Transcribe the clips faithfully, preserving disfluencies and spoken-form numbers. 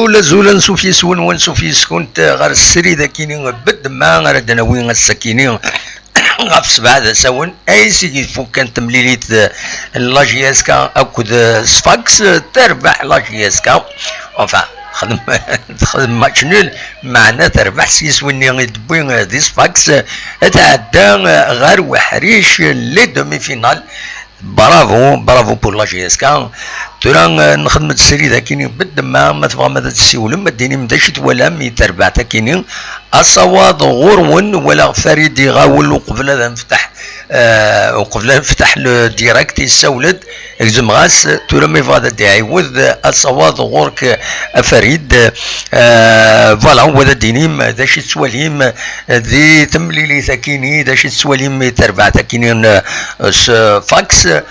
Azul, azul, ansuf yes-wen, wansuf yes-kunt ɣer srid akini bedma ara d-nawi ass-akini ɣef sebɛa d asawen, ayseg i tfukkan temlilit n la J S K akked Sfax. Terbeḥ la J S K, enfin, texdem, texdem match nul, meɛna terbeḥ s yiswi-nni i d-tewwi di Sfax, tɛedda ɣer weḥric, les demi-finales. Bravo, bravo pour la J S K. Tura, eh, nxedm-d srid akini bedma, ma tebɣam ad d-tessiwlem, ad d-tinim d acu i twalam i terbaɛt akini. Asawaḍ ɣur-wen, walaɣ Farid iɣawel uqbel ad nefteḥ, eh, uqbel ad nefteḥ le direct, yessawel-d, gzem-as, tura ma yebɣa ad d-iɛiwed, asawaḍ ɣur-k, a Farid. Eh, voilà, wa ad d-tinim d acu i tettwalim, di temlilit akini, d acu i tettwalim i terbaɛt akini n, eh, Sfax, eh,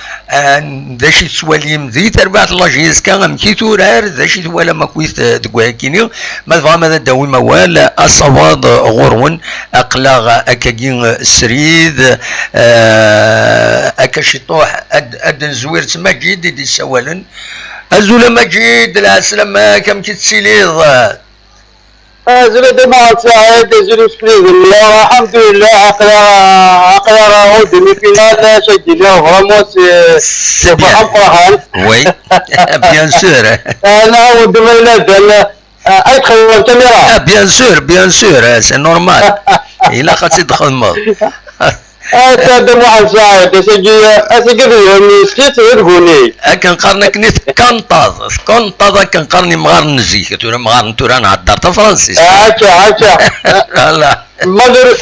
d acu i tettwalim di terbaɛt n la J S K, amek i turar, d acu i twalam akkit, eh, deg wayakini, ma tebɣam ad d-tawim awal, asawaḍ ɣur-wen, aql-aɣ akkagi srid, eh, akka ciṭuḥ, ad, ad nezwir s Maǧid i d-yessawalen. Azul a Maǧid, lɛeslama-k, amek i tettiliḍ? Azul a Dda Muḥend Saɛid, azul usefliden. Alḥamdulillah, aql-aɣ, aql-aɣ au demi-finale, acu ad d-iniɣ, vraiment, c'est, c'est فرحة مفرحة. Oui, bien sûr. Ana, au demi-finale, ay txedmeḍ lkamira? Ah, bien sûr, bien sûr, eh, c'est normal. Ilaq ad tt-id-txedmeḍ. Ah, Dda Muḥend Saɛid, ass-agi, ass-agi d yiwen n slit d guni. Akken qqaren akken i tkanṭaḍ, tkanṭaḍ akken qqaren imɣaren n zik, tura imɣaren tura nhedder tafransist. Akka, akka. Voilà. Malheure-,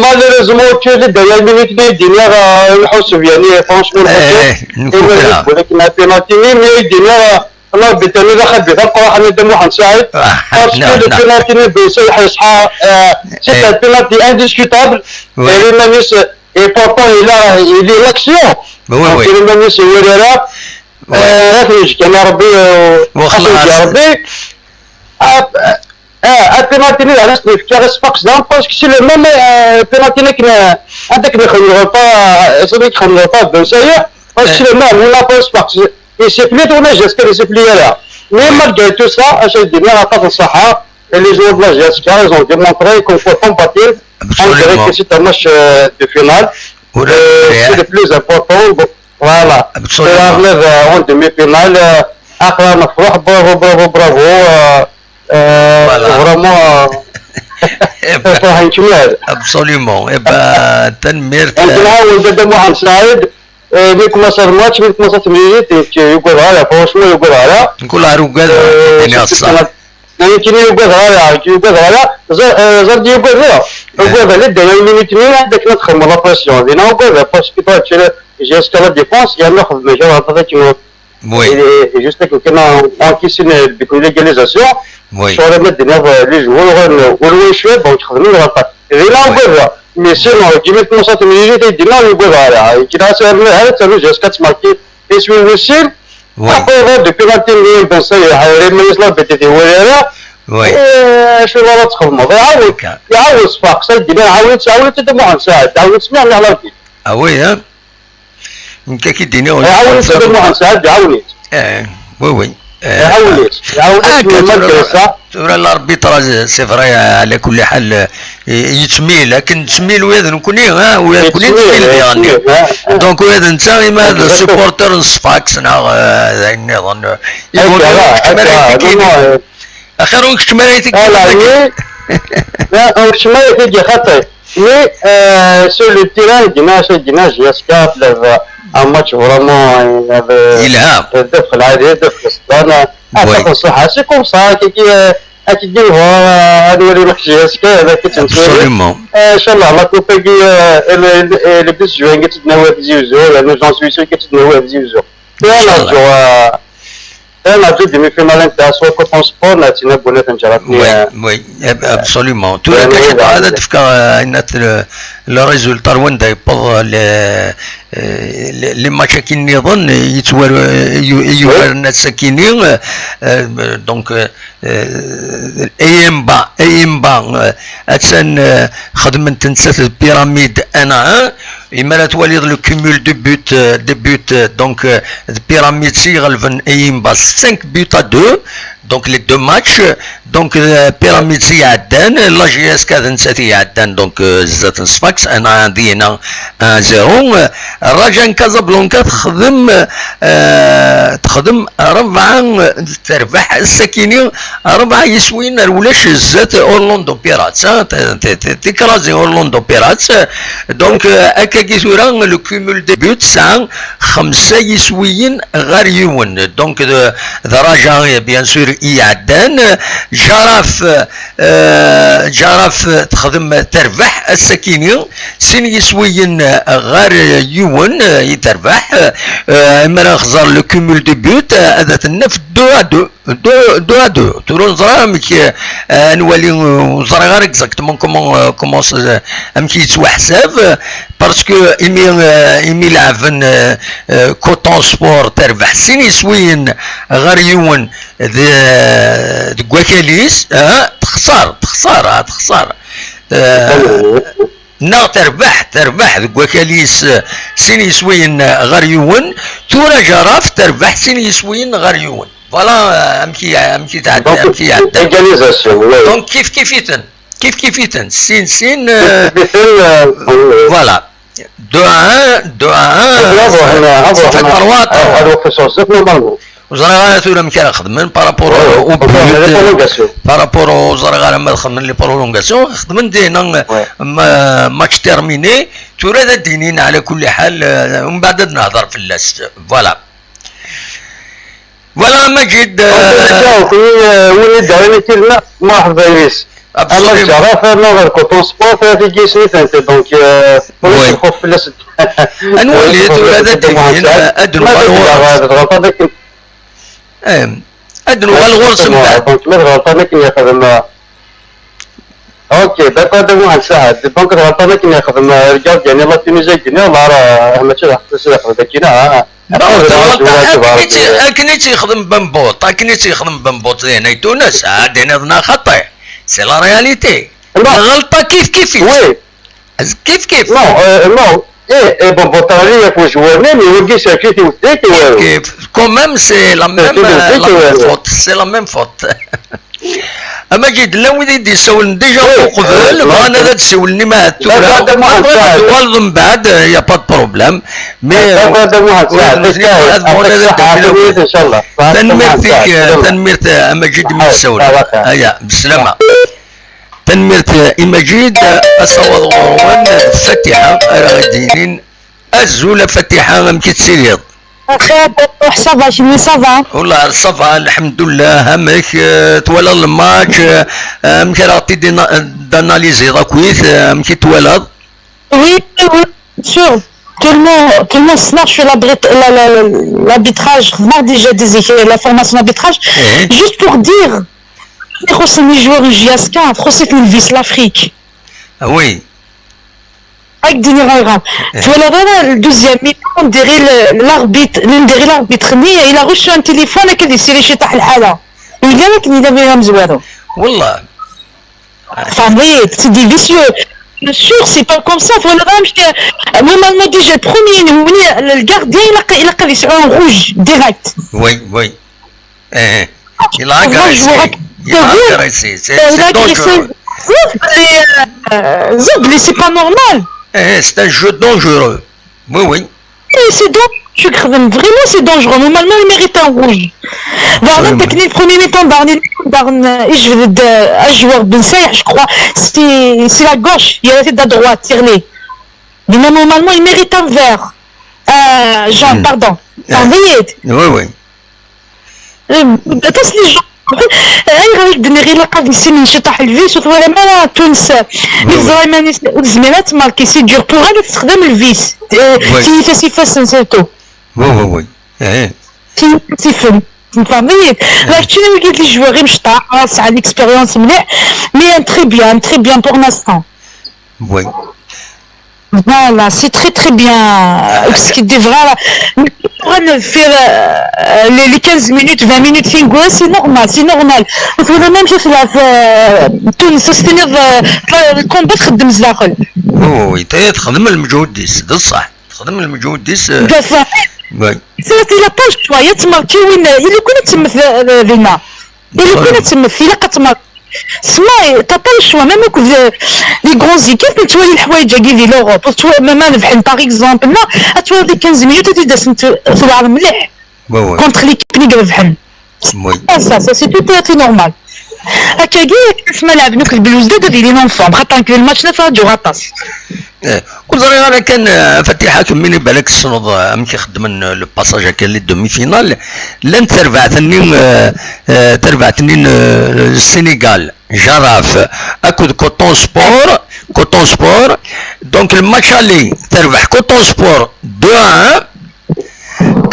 malheureusement, que les dernières minutes, les dernières, euh, nḥuseb, yani, franchement, eh, nḥuseb, walakin penalty-nni, mais les dernières, euh, Rebbi tani d axabi tameqqrant a Dda Muḥend Saɛid, parce que le penalty-nni Ben Saïh yeṣḥa, euh, c'est un penalty indiscutable. Iman-is, et pourtant il a, il est l'action. Donc iman-is ur ara, euh, ad t-yeǧǧ kan Rebbi, euh, ad t-yeǧǧ Rebbi. Ah, euh, ah, penalty-nni ɛlash nefka i Sfax daɣen, parce que c'est le même, euh, penalty-nni akken, euh, anda akken ixdem ɣelṭa, euh, akken ixdem ɣelṭa Ben Saïh, parce que c'est le même, on a pas Sfax. Yessifli-t ula d J S K, yessifli ara. Mais malgré tout ça, acu ad d-iniɣ, aṭas n ṣṣeḥḥa, les joueurs de la J S K, ils ont démontré qu'on peut combattre. On dirait que c'est un match, euh, de finale. Euh, c'est le plus important. Donc, voilà. Tura ɣleb, euh, en demi-finale, euh, aql-aɣ nefreḥ, bravo, bravo, bravo. Euh, euh, vraiment, euh, ferḥen kmal. Absolument. Eh ben, tanemmirt. Donc, nɛawed Dda Muḥend Saɛid. Eh, mi commence le match, mi commence temlilit, nekk, eh, yugadeɣ ara, franchement, yugadeɣ ara. Nekk ur ugadeɣ, eh, ad d-iniɣ ṣṣeḥ. Nekkini yugadeɣ ara, yugadeɣ ara, ẓer-, eh, ẓer-d yugad ara. Eh. Ugadeɣ la dernière minute-nni, anda akken ad txedmeḍ la pression. Dinna ugadeɣ, parce que toi, tu es, j'ai escalade défense, yerna xedmeɣ kra ɣef akken. Oui. Et, et juste akken kan encaisser le but de l'égalisation. Oui. Sur le match, dinna, eh, les joueurs, eh, ur win cwiṭ, donc xedmen ɣef. Dinna ugadeɣ. Mais sinon, dima tmuṣa temlilit ay d-yenna yuggad ara. Kra as armi ara ternu J S K ad tmarki iswi wis sin. Oui. Après, de penalty-nni Ben Saïh, Rayman Islam, peut-être, wala ara. Oui. Eh, acu ara txedmeḍ? Iɛawed, iɛawed Sfax, ay d-yenna, iɛawed, iɛawed Dda Muḥend Saɛid, iɛawed mliḥ, mliḥ l'arbitre. Ah oui, hein? Nekk ad k-id-iniɣ. Iɛawen-itt Dda Muḥend Saɛid, iɛawen-itt. Eh, oui, oui. Eh, iɛawen-itt, iɛawen-itt, akka, mais malgré ça. Tura l'arbitrage, c'est vrai, ɛla kulli ḥal, eh, yettmil, akken nettmil wid nekkni, ha, wid nekkni nettmil diɣen. Yettmil, yettmil, ha, ha. Donc, wid netta, ima d supporter n Sfax, neɣ, eh, d ayen nniḍen, eh, iɣunn, kečč ma ara ifikin. Axir ur kečč ma ara ifikin. Ala, oui. La, ur kečč ma ara ifikin, xaṭi. Mais, euh, sur le terrain, dinna, dinna, J S K, euh, un match vraiment, euh, avec, yelha. Euh, dafeq lɛali, dafeq ṣṣeḥḥa. Oui. Aṭas n ṣṣeḥḥa. C'est comme ça, kiki, euh, kiki, euh, ad nwali match J S K, avec cette série. Absolument. Euh, Inch'Allah, la coupe, euh, elle, elle, elle est plus jouée, qu'est-ce que nous avons dit, nous, j'en suis sûr, qu'est-ce que nous avons dit, nous. Inch'Allah. Voilà, genre, euh, Eh, nerǧu demi-finale netta, soit Coton Sport, neɣ d tinabbunat n Ǧerratni, oui, eh, oui, eh, eh, absolument. Tura kan tebɣa ad d-tefk, eh, ayen at le, le résultat n wanda yewweḍ le, eh, le, le match-agi nniḍen, eh, yettwar-, eh, yu-, yugaren ass-agi-nni, eh, eh, donc, eh, eh, Enyimba, Enyimba, eh, attan, eh, xedmen-t nettat d Pyramide un à un. Imi ara twaliḍ le cumul de buts, euh, de buts, euh, donc, euh, de Pyramide s iɣelben Enyimba cinq buts à deux. Donc, les deux matchs. Donc, euh, Pyramids i iɛeddan, la J S K d nettat i iɛeddan, donc, euh, zdat n Sfax, un à un, dina un zéro. Euh, Raja n Casablanca texdem, euh, texdem rebɛa, euh, terbeḥ ass-akini rebɛa yiswiyen ar ulac zdat Orlando Pirates, hein, t-, t-, t-, tikrazi Orlando Pirates. Donc, euh, akkagi tura, le cumul des buts tesɛa xemsa yiswiyen ɣer yiwen. Donc, d, d Raja, bien sûr, i iɛeddan. Jaraf, euh, Jaraf texdem terbeḥ ass-akini, sin yiswiyen ɣer yiwen, euh, i terbeḥ. Euh, mi ara nxeẓẓer le cumul des buts, euh, ad t-naf deux à deux. Deux, deux à deux. Tura ur neẓri amek, euh, ad nwali, euh, ur ẓriɣ ara exactement comment, euh, comment se-, amek yettwaḥsab, euh, parce que imi, euh, imi leɛben, euh, euh, Coton Sport terbeḥ sin yiswiyen ɣer yiwen de-, deg wakal-is, ah, texṣer, texṣer, ah, texṣer. Euh, neɣ terbeḥ, terbeḥ deg wakal-is, euh, sin yiswiyen ɣer yiwen, tura Jaraf terbeḥ sin yiswiyen ɣer yiwen. Voilà, euh, amek i, amek i tɛedda, donc, amek i iɛedda. Égalisation, oui. Donc, kif kif-iten, kif kif-iten, sin sin, euh, kif kif-iten, euh, voilà. Deux à un, deux à un, ça fait trois à trois. Ur ẓriɣ ara tura amek ara xedmen par rapport au but, par rapport, ur ẓriɣ ara ma xedmen les prolongations, xedmen dina, ma-, match terminé, tura ad d-inin ɛla kulli ḥal, euh, mbeɛd ad nehder fell-as. Voilà. Voilà, Majid, euh, win i d-arin akilna, mṛeḥba yis. Ama Ǧaraf, ama ɣer Coton Sport, tigi isem-itent, donc, euh, ulac lxuf fell-asen. Ad nwali tura ad d-inin, ad d-nuɣal ɣur-s. Eh, ad d-nuɣal ɣur-s mbeɛd. Donc, ma tɣelṭam akken yexdem, euh, Ok, d'accord, d Muḥend Saɛid. Donc, tɣelṭam akken yexdem, euh, le gardien n la Tunisie, akken, la, la, mačči d aḥessas i yexdem akken, ah. Bon, tɣelṭa akken i tt-, akken i tt-yexdem Bembuṭ, akken i tt-yexdem Bembuṭ dina i Tunes, ah, ad d-tiniḍ neɣ xaṭi. C'est la réalité. Lɣelṭa kif kif-itt. Oui. Kif kif. Non, euh, non. Eh, eh, Bembuṭ, ɣli yak wejwar-nni, mais wagi serkit i wetdek, i walu. Kif kif. Quand même, c'est la même, euh, la même faute. C'est la même faute. A Maǧid, llan wid i d-yessawlen déjà uqbel, bɣan ad d-siwlen i ma tura. Ma tebɣiḍ ad d-tuɣaleḍ mbeɛd, y a pas de problème. Mais, euh, ula d nutni bɣan ad d-afen awal. Tanemmirt-ik, euh, tanemmirt, euh, a Maǧid, mi d-tessawleḍ. Aya, beslama. Tanemmirt, euh, i Maǧid, euh, asawaḍ ɣur-wen, euh, Fatiḥa, ara d-yinin. Azul a Fatiḥa, amek i tettiliḍ? Bxir, ça va, kenwi ça va? Wellah, ça va, lḥemdullah. Amek, euh, twalaḍ le match, euh, amek ara ɣ-t-id-ana-, d-analiziḍ akkit, euh, amek i twalaḍ? Oui, oui, oui, bien sûr. Tellement, tellement ssneɣ je suis l'abrit-, la, la, la, l'arbitrage, xedmeɣ déjà des équipes, la formation d'arbitrage. Juste pour dire, ixuṣṣen les joueurs n J S K, txuṣṣ-iten lvis l'Afrique. Ah oui. Ad k-d-iniɣ ayɣer. Twalaḍ ara le deuxième mi-temps, on dirait le, l'arbitre, on dirait l'arbitre-nni, il a reçu un téléphone, akka di siri ciṭaḥ lḥala. Igan akken yella bɣiɣ amezwaru. Wellah. Tfehmeḍ-iyi, c'est des vicieux. Bien sûr, c'est pas comme ça. Twalaḍ ara amek, euh, normalement déjà le premier, le gardien, ilaq, ilaq ad yesɛu un rouge direct. Oui, oui. Eh, il a agressé. Il a agressé. C'est, c'est dangereux. C'est pas normal. Eh, c'est un jeu dangereux. Oui, oui. Et c'est donc, tu crées vraiment, c'est dangereux. Normalement, il mérite un rouge. Daɣen, akken le premier mi-temps, daɣen, daɣen, euh, ijbed-d, euh, un joueur Ben Saïh, je crois. C'est, c'est la gauche, il a été de droite, tire-li. Mais normalement, il mérite un vert. Euh, jaune, pardon. Tfehmeḍ-iyi-d. Oui, oui. Aṭas n les joueurs. Ayɣer i d-nniɣ ilaq ad issin n ciṭaḥ lvis, ur twalam ara Tunes, mi teẓra iman-is ur tezmir ad tmarki, c'est dur pour elle ad texdem lvis. Euh, tiyita s ifassen surtout. Oui, oui, oui. Tiyita s ifassen. Tfehmeḍ-iyi-d. Lakin wigi d les joueurs imecṭaḥ, sɛan l'expérience mliḥ, mais un très bien, un très bien pour l'instant. Oui. Voilà, c'est très, très bien. Euh, ce qui devra, on pourra le faire, euh, les, les quinze minutes, vingt minutes, c'est normal, c'est normal. Ur twalam amek i tella, euh, Tunes, ad s-tiniḍ, euh, le combat txeddem zdaxel. Oui, oui, oui, texdem lmeǧhud-is, d ṣṣeḥ. Texdem lmeǧhud-is, euh, oui. C'est, il a pas le choix, ya tmerki win, il est connu, euh, dinna. Ilaq ad temmet, ilaq ad temmet. Sma, t'as pas le choix, même akked, euh, les grandes équipes, nettwali leḥwayeǧ-agi di l'Europe, ma, ma rebḥen, par exemple, neɣ ad twaliḍ di quinze minutes ad d-asent tewɛer mliḥ contre l'équipe-nni i irebḥen. Ah, ça, ça, c'est tout à fait normal. Akkagi, asma lɛebn akked Belouizdad ad ilin ensemble, xaṭer nekk d lmatch-nni ad ttṛaǧuɣ aṭas. Eh, ur ẓriɣ ara kan, eh, Fatiḥa, kemmini balak tessneḍ, eh, amek i xeddmen, eh, le passage akka, les demi-finales. Llant terbaɛt-nni, eh, eh, terbaɛt-nni n, eh, Sénégal, Jaraf, akked Coton Sport, Coton Sport. Donc, le match aller, terbeḥ Coton Sport deux à un.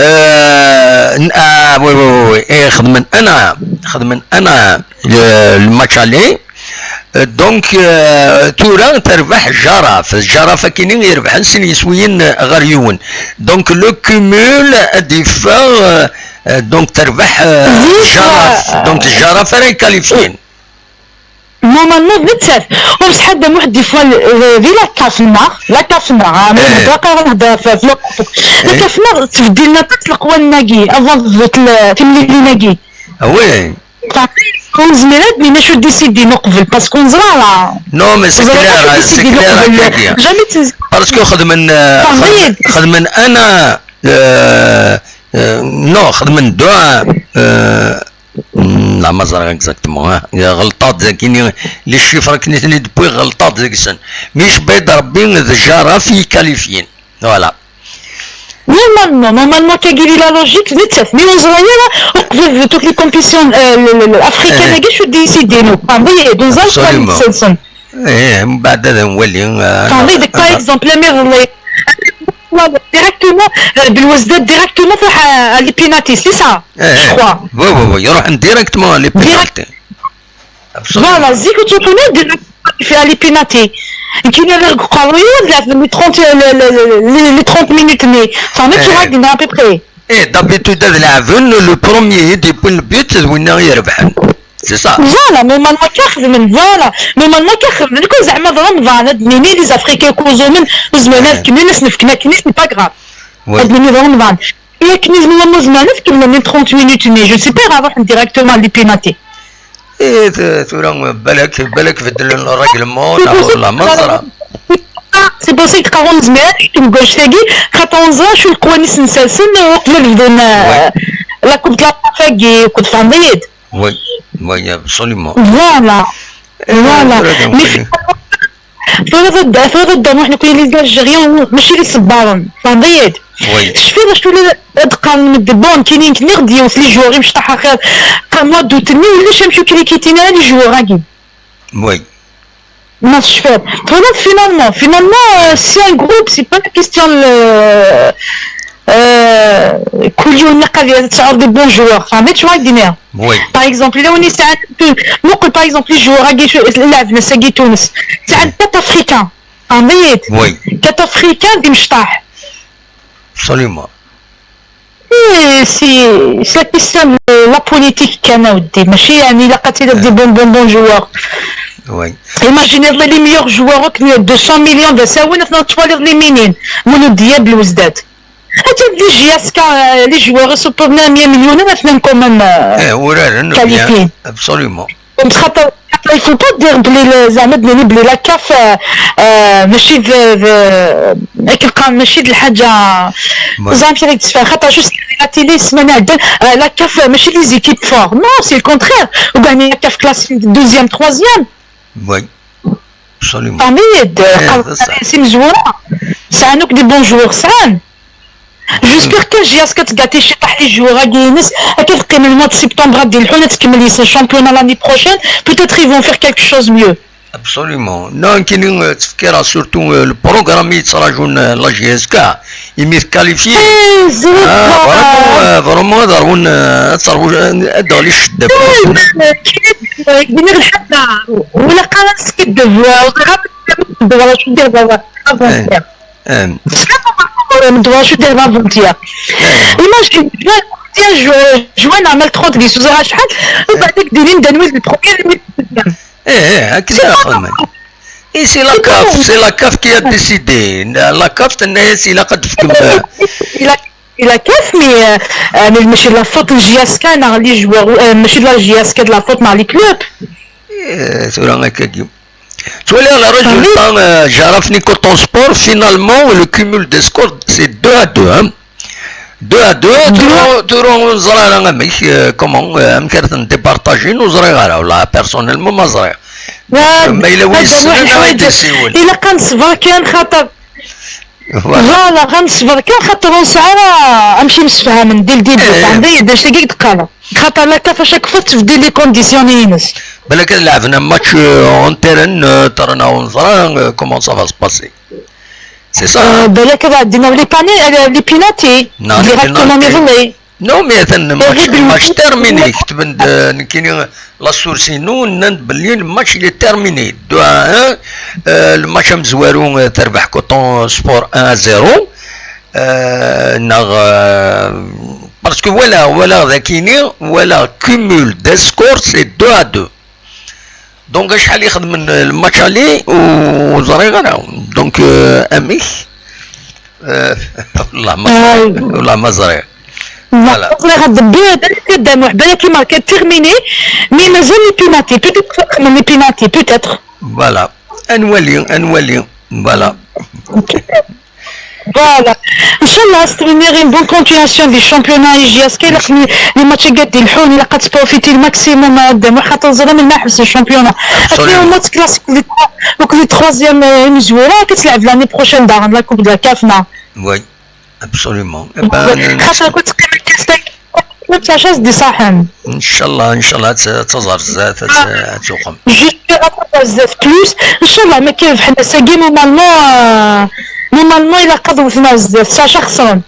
Euh, n-, ah, oui, oui, oui, oui. Eh, xedmen un à un. Xedmen un à un, le, le match aller. Euh, donc, euh, tura terbeḥ Jaraf. Jaraf akini irebḥen sin yiswiyen ɣer yiwen. Donc, le cumul ad iffeɣ, euh, euh, donc terbeḥ, euh, Jaraf. Donc, Jaraf ara ikalifyin. Normalement, d nettat. Umseḥ Ḥadda Muḥ, des fois, euh, di la CAF-nneɣ, la CAF-nneɣ, ah, mais Eh. Ur bɣiɣ ara ad nehder f, f, la CAF-nneɣ, tbeddilna aṭas leqwanen-agi, avant de, de, timlilin-agi. Ah oui. Ur nezmir ad d-nini acu décidin uqbel, parce que ur neẓri ara. Non, mais c'est clair, c'est clair, uqbel. Jamais tu... Parce que xedmen, euh, xedmen, xedmen un à un, euh, euh, non, xedmen deux à un, euh, Hmm, la ma ẓriɣ exactement, ah. Ɣelṭeɣ-d dagi, les chiffres akken i ten-id-wwiɣ, ɣelṭeɣ-d deg-sen. Mi yecba-d Rebbi d Jaraf i ikalifyin. Voilà. Normalement, normalement, akkagi di la logique, nettat, mi ur neẓri ara, uqbel de toutes les compétitions, euh, le, le, le, africaines, agi, acu d-yessidin, ur neẓri ara. Absolument. Eh, mbeɛd ad nwali, euh, par exemple, amiḍelli, directement, euh, Belouizdad directement à, à les pénaltys, c'est ça, je crois. Oui, oui, oui, ils iront directement à les pénaltys. Absolument. Voilà, zik ur ttruḥun ara directement à les pénaltys. Nekk, la qqaren-iyi les trente, les, les, les, les trente minutes-nni. Tfehmeḍ acu ara k-d-iniɣ à peu près. Eh, d'habitude, ad lɛeben, le premier i d-yewwin le but, d winna i irebḥen. C'est ça. Voilà, normalement akka xedmen, voilà. Normalement akka xedmen. Nekk zeɛma d Remḍan, ad d-nini les Africains kuẓumen, ur zmiren ad kemmlen, ad sen-fken akken, c'est pas grave. Oui. Ad d-nini d Remḍan. Et akken i zmiren, ur zmiren ad kemmlen les trente minutes, mais je ne sais pas, ad ruḥen directement les pénaltys. Eh, t-, tura, balak, balak beddlen le règlement, neɣ la ma ẓra. C'est pour ça que qqaren ur nezmir ara ad neg annect-agi, xaṭer ur neẓri acu leqwanen i sen-ssersen uqbel ad bdun, euh, la Coupe de la CAF-agi, akked, tfehmeḍ-iyi-d. Oui, oui, absolument. Voilà. Eh, voilà. Mais turiḍ ad, turiḍ ad d-ruḥ nekkni les Algériens, mačči d isebbaren, tfehmeḍ-iyi-d? Oui. Tecfiḍ acu la d-qqaren medden, bon, kini nekni d yiwet les joueurs imecṭaḥ axir, qqaren moi d'août-nni, ulac amek ur krikitinen ara les joueurs-agi. Oui. Ma tecfiḍ. Turiḍ finalement, finalement, euh, c'est un groupe, c'est pas la question, euh, euh, kul yiwen ilaq ad tesɛuḍ des bons joueurs, tfehmeḍ acu ara k-d-iniɣ? Oui. Par exemple, ila win yesɛan, muqel, par exemple, les joueurs-agi, lɛebn ass-agi Tunes, sɛan quatre Africains, tfehmeḍ-iyi-d? Oui. Quatre Africains d imecṭaḥ. Absolument. Eh, c'est, c'est la question de la politique kan a weddi, mačči yeɛni ilaq ad tiliḍ des bons, bons, bons joueurs. Oui. Imagine les meilleurs joueurs akk, deux cents millions d asawen, ad ten-twaliḍ les minin, Mouloudia, Belouizdad. Atan les J S K, euh, les joueurs i supporten mya milyun, ad ten quand même, euh, eh, uraren, qualifiés. Absolument. Donc, xaṭer, xaṭer, il faut pas dire بلي ل-، زعما تقولي بلي la CAF, euh, euh, ماشي ذ-، ذ-، كيف قال، ماشي د الحاجة. زعما كي راك تسمع، خاطر شو سمعت la télé السمانة عندنا، euh, la CAF ماشي les équipes fortes. Non, c'est le contraire. وكاع la CAF classe deuxième, troisième. Oui. Absolument. فهميد، إيه، قال بصح. سي مزورة. سعانوك des bons joueurs، سعان. J'espère que J S K تقاطي شي طاح les joueurs-agi-ines. هكا تقيم le mois de septembre غادي يلحقونا تكمل يس-، le championnat l'année prochaine. Peut-être ils vont faire quelque chose mieux. Absolument. Non, كاين تفكير surtout، آه، le programme يتراجون، آه، la J S K. Imi tkalifyi. Eh, zrif. Ah, vraiment, euh, vraiment, ad ṛwun, euh, ad terwu, euh, ad d-teɣli ccedda. Deg lḥala, wala qqaren skiddev, wala qqaren skiddev, wala acu diɣ d avant-hier. Sɛiɣ aqerru n ddwa acu diɣ d avant-hier. Imagine, avant-hier, je, je jouais normal trente deg suzer acḥal, u beɛd ak-d-inin d anwi d le premier, anwi d le deuxième. Eh, eh, akken i axedmen. Et c'est la CAF, c'est la CAF qui a décidé. La CAF tenna-yas ilaq ad tefkem. Il a la CAF, mais, euh, euh, mais ماشي de la faute de J S K, non, les joueurs, euh, ماشي de la J S K de la faute, non, les clubs. Eh, tura akkagi. Ttwaliɣ le résultat, euh, Jaraf ni Coton Sport, finalement, le cumul des scores, c'est deux à deux, hein. Deux à deux, tura, tura ur neẓri ara amek, euh, comment, euh, amek ara ten-départager, ur ẓriɣ ara, والله, personnellement, ma ẓriɣ. Ma yella win yessnen, ad d-yessiwel. Ilaq ad neṣber kan, xaṭer Voilà, ɣa neṣber kan, xaṭer ur nesɛi ara amek i msefhamen dès le début, tɛemda d acu-agi i d-qqareɣ. Xaṭer la CAF à chaque fois tettbeddil les conditions-ines. Balak ad lɛebna match, euh, en terrain neutre, neɣ ur neẓra, euh, comment ça va se passer. C'est ça, hein. Balak ad ɛeddin les pani-, euh, les pénaltys, directement iḍelli. Non, mais atan match, match terminé, ketben-d, euh, nekkini la source-inu, nnan-d belli le match il est terminé, deux à un, euh, le match amezwaru, euh, terbeḥ Coton Sport un à zéro, euh, neɣ, euh, parce que voilà, voilà, dakini, voilà, cumul des scores, c'est deux à deux. Donc, acḥal i xedmen le match aller, ur ẓriɣ ara. Donc, euh, amek? Euh, والله ما، والله ما ẓriɣ. Voilà. Ẓriɣ ad debbi, balak ad damuḥ, balak i marqué terminé, mais mazal les pénaltys, peut-être xedmen les pénaltys, peut-être. Voilà. Ad nwali, ad nwali. Voilà. Voilà. Inchallah, c'est-à-dire une bonne continuation du championnat. J S K, les matchs gagnés, il a profité le maximum de Mohamed Zalem, il a le championnat. Après, au moins, classique, les trois, donc les troisième, euh, une joueur, qu'est-ce qu'il a l'année prochaine dans la Coupe de la CAF, non ? Oui, absolument. Eh ben, خاطر كنت تقيم الكاس، كنت عشرة دي صاحن. ان شاء الله، ان شاء الله ت-، تظهر زات، ت-، تقم. J'espère بزاف plus. ان شاء الله ما كاين بحال ساكي normalement، آه، normalement الا قضوا فينا بزاف، ساعه خسران.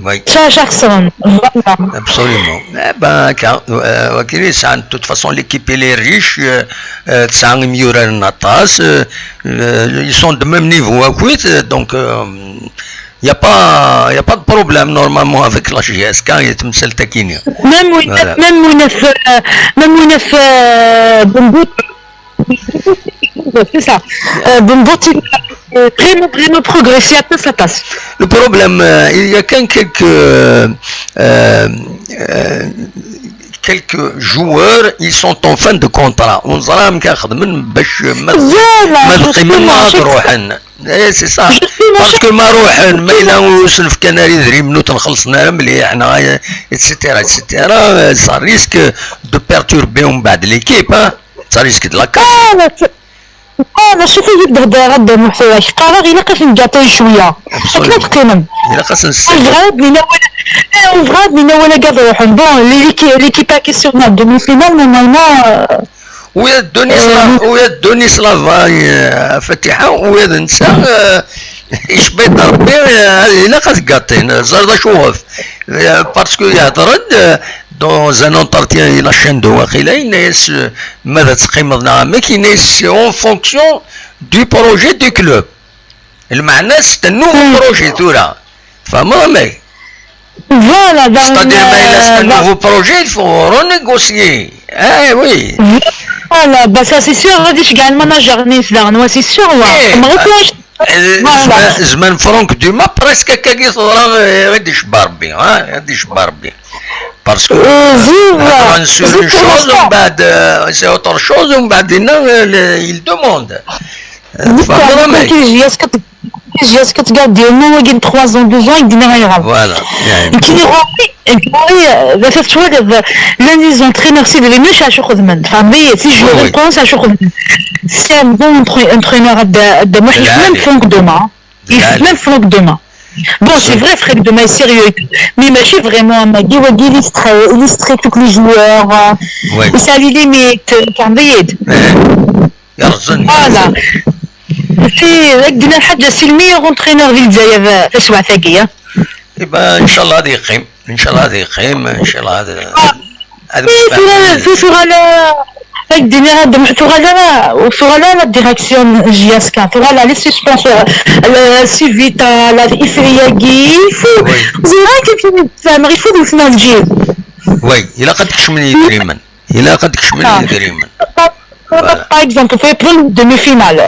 Oui. ساعه خسران. Voilà. Absolument. Eh ben, car, euh, وكيل يسعى، de toute façon, l'équipe, elle est riche, euh, euh, تسعى يميورا نطاس, euh, euh, ils sont de même niveau, euh, donc, euh, il y a pas, il y a pas de problème normalement avec la J S K, il y a تمثال تاكيني. Même وين، même وين في، même وين في، آه، بنبوت. C'est ça. Euh, Bumbuti, euh, vraiment, vraiment progressé, aṭas, aṭas. Le problème, euh, il y a quand quelques, euh, euh, quelques joueurs, ils sont en fin de contrat. On dirait même كيخدموا باش ما، Voilà, ما تقيمين justement, ما chaque روحن. Eh, c'est ça. Parce que ما روحن، ما إلا وسن في كناري دريم نوت نخلصنا مليح، حنا، et cetera, et cetera, ça risque de perturber ومن بعد l'équipe, hein. Ça risque de la casser. لا، لا، لا، شوفي، يد هدا غدا محتواك. قرار إلا قاس نقاطي شوية. أكيد تقيمن. إلا قاس نسال. وفغاد لينا ولا، وفغاد لينا ولا قاعد روحهم. Bon, l'équipe, l'équipe en question, en demi-finale, normalement, euh, ويا دونيسلاف، ويا دونيسلاف، آه، فتيحة، ويا نسا، آه، يشبيط ربي، آه، إلا قاس قاطين، زرد شوف. آه، parce que يهضر، آه، dans un entretien إلى شندو واقيلا، يناس، آه، ماذا تقيمض نعمك، يناس، c'est en fonction du projet du club. المعنى c'est un nouveau projet ثورة. فهمت؟ Voilà, donc, c'est-à-dire, mais là, c'est un euh, nouveau projet, il faut renégocier. Eh oui. Voilà, bah ça c'est sûr, غادي تشجع الماناجر نيس داغن، c'est sûr, Eh, ما غير euh, زمان، زمان فرانك دوما presque كاكي صورة غادي يشبع ربي، ها، غادي يشبع ربي. Parce que زيد، sur une chose, ومن بعد, euh, c'est autre chose, ومن بعد هنا, euh, il demande. فهمت؟ كي جي اس كت-، كي جي اس كتقاد ديالنا، هو كاين trois ans, deux ans، يدينا غير. Voilà. كي يغوي، يغوي، بس تولد، لان لي زونترينور سي دريميش عاشو خدمن، فهمتي؟ سي جو ريبونس عاشو خدمن. سي ان بون انترينور هاد، هاد محي، ميم فرانك دوما. ميم فرانك دوما. Bon, c'est vrai, Franck Doma est sérieux, mais ماشي vraiment un mec qui illustre, illustre tous les joueurs, euh, Oui. et ça les limite, euh, فهمتي؟ يرزن. Voilà. C'est, دينا الحاجة، c'est le meilleur entraîneur في الجزائر في السوعة ثاقية. إبا إن شاء الله هذا يقيم، إن شاء الله هذا يقيم، إن شاء الله هذا، هذا في، في، في سورة لا، الدنيا هذا سورة لا، وسورة لا، لا ديريكسيون جي اس كا، سورة لا، لي سيسبونسور، لا سيفيتا، لا إفرياكي، يفو. زين، هاي كيف نتفاهم، يفو دوسنا الجيل. Oui, إلا قد كشمني دريمن. إلا قد كشمني دريمن. Voilà. Par exemple, faut prendre une demi-finale.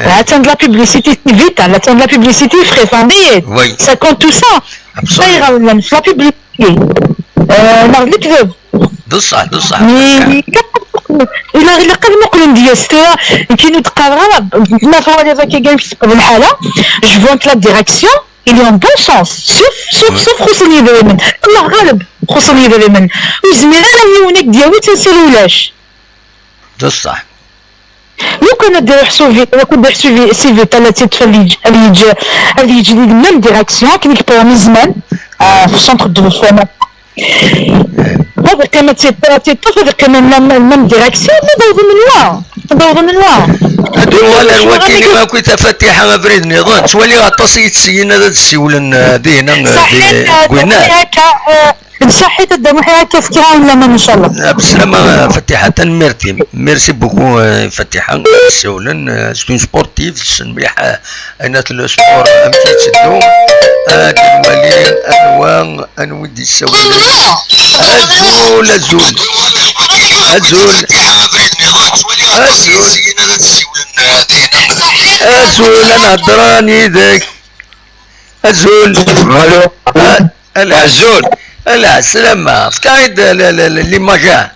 Là, attendre la publicité, c'est vite, hein. Là, attendre la publicité, frère, ça, mais ça compte tout ça. Absolument. Ça ira, même, la publicité. Euh, نهار الكذب. بصح، بصح. Mais, إلا، إلا قد نقول ندير ستة، كي نتقرر، ما فوالي ذاك كان في الحالة، je vois que la direction, il est en bon sens. Sauf, sauf, sauf خصني دائما. الله غالب، خصني دائما. وزميلة راهي هناك ديالي تنسى ولاش. بصح. لو كان دير حسوبي، لو كنت دير حسوبي سي في ثلاثة فاليج، اليج، اليج لي ميم ديريكسيون كي نكبر من زمان، آه، في السونتر دو فورماسيون. هذا قيمة سي ثلاثة، هذا قيمة ميم، ميم ديريكسيون، ما دور من وا، دور من وا. هذو ولا الوكيل ما كنت فاتحة بريد نظام، تولي عطاسي يتسينا هذا السيولن، آه، دينا، آه، صحيح، دينا، آه، قلنا. هكا، آه، صحيت الدم وحي هكا فكرة ولا ما إن شاء الله. بسلامة فتيحة، merci. Merci beaucoup, euh, فتيحة. سولن، euh, c'est une sportive، c'est une مليحة. أنا le sport، أمتي تدو. آه، نولي، أنوا، أنوا دي سولن. أزول، أزول. أزول. أزول. أزول، أنا هضراني ذاك. أزول. ألو. آه، العزول. العسلامة. فكاين د-، ل-، ل-، ل-، لي ماجان.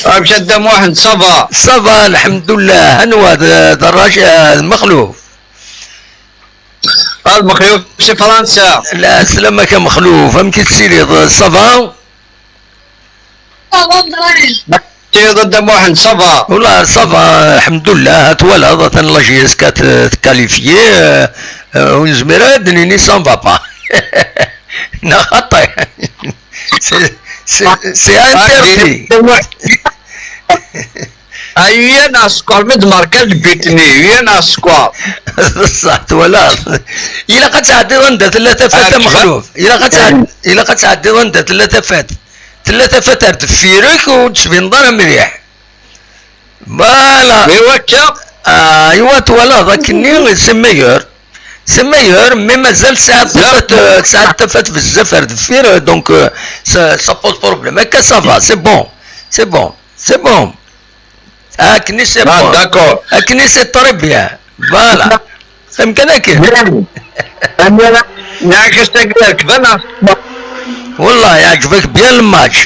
آه، مشى دام واحد، صافا. صافا، الحمد لله. هنوا د-، دراج، آه، المخلوف. آه، المخلوف شي فرنسا. لا، سلامك يا مخلوف. أم كي تسيري، صافا؟ تي ضد محمد، صافا؟ والله صافا، الحمد لله. هات ولا ضد لا جي اس كات تكاليفيي، آه، آه، ونزمير هاد نيني سان فا با. نا خطي. سي، سي، سي انترتي. ايوه، انا سكور مد ماركا بيتني، ايوه، انا سكور. بصح ولا. الا قد تعدي ضد ثلاثة فات مخلوف. الا قد تعدي، الا قد تعدي ضد ثلاثة فات. تلا تفات ار دفيرك وتسبين ضر مليح. فوالا. ايوا كا. آه، ايوا توالى ذاك الني سي ميور. سي ميور، مي مازال ساعة تفات، ساعة تفات بزاف ار دفير، دونك، آه، سا، سا بوز بروبليم. هكا سافا، سي بون. سي بون. سي بون. اكني سي بون. داكور. اكني سي تري بيان. فوالا. فهم كذاك. بيان. انا نعكس تقدر كيفاش. والله يعجبك بيان الماتش.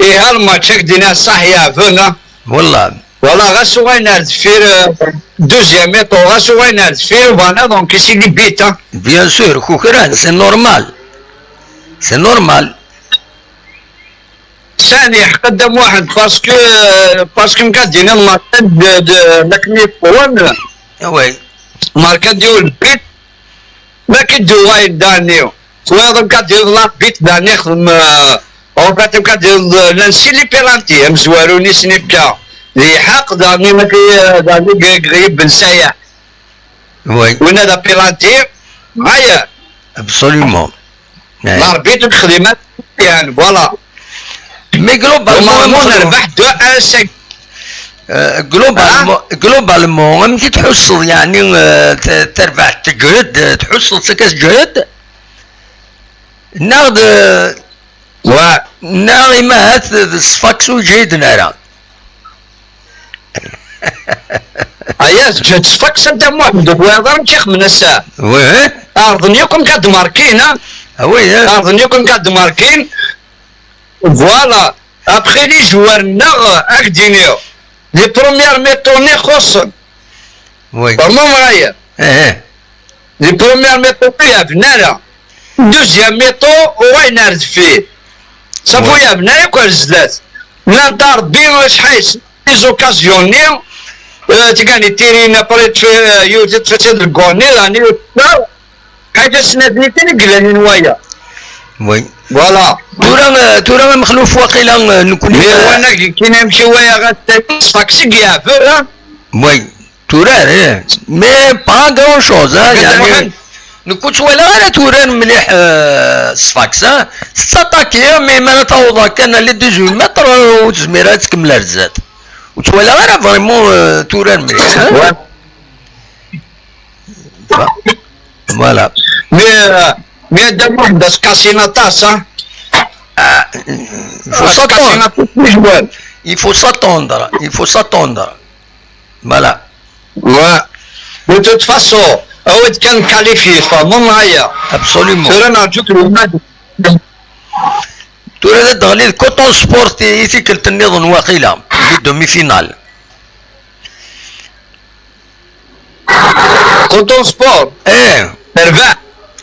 ايه، الماتش هاك دينا صح يا فونا. والله. والله غا سوغاين على الدفير، آه، دوزيام ميطو، غا سوغاين على الدفير، فوالا، دونك سي دي بيتا. بيان سور، كوكران، سي نورمال. سي نورمال. ثاني قدم واحد باسكو، باسكو مكان دينا الماركة د، د، لكني فون. وي. ماركة ديال البيت. ما كدو غاين دانيو. خويا ضرك كدير لا بيت داني خدم، آه، او فات كدير لانسي لي بيلانتي، مزواروني سنيبكا. لي حق داني ما كي، داني غريب بن سايح. وي. وين هذا بيلانتي؟ معايا. ابسوليومون. إيه. الاربيتر خدمات يعني، فوالا. مي جلوبالمون نورمالمون نربح دو ان سيك. آه، جلوبالمون، آه؟ جلوبالمون، انت تحصل يعني، آه، ت-، تربح تجهد، آه، تحصل سكس جهد. ناخذ، آه، و ناغي ما هات الصفاكسو جيد نارا. ايا جات صفاكس انت محمد، وهضر نتيخ من الساعة. وي. ارضنيكم كاد ماركين، ها؟ وي. ارضنيكم كاد ماركين. فوالا. ابخي لي جوار نغ اكدينيو. لي بروميير ميطوني خصن. وي. فرمو معايا. ايه. لي بروميير ميطوني يا بنانا. دوزيام ميطو وين ارد فيه. صافو وي. يا بنايا كوال زلات. لا دار بين واش حيس. لي زوكازيوني. آه، تقاني تيرينا بريت في، آه، يوتي تفسد الكوني، راني حاجة سناتني تاني قلاني نوايا. وي. فوالا. تورا، تورا مخلوف واقيلا، آه، نكون مي وانا كي نمشي ويا غا تاكسي كيا فورا. وي. تورا، إيه. مي با غران شوز، ها، يعني. نكون ولا غير تورا مليح، آه، صفاكس، ها. ستاتاكي، مي ما تعوض كان لي ديزويت متر وتزميرات تكمل الزاد. وتولى غير فريمون، آه، تورا مليح، ها. فوالا. مي، مي هذا واحد اسكاسينا طاس، ها؟ Ah, il faut s'attendre. Il faut s'attendre. Il faut s'attendre. Voilà. Ouais. De toute façon, هو كان qualifié فمن هيا. Absolument. Tura نرجوك الماء. Tura d adeɣli d Coton Sport i tikkelt nniḍen waqila, les demi-finales. Coton Sport. Eh. Terbeḥ.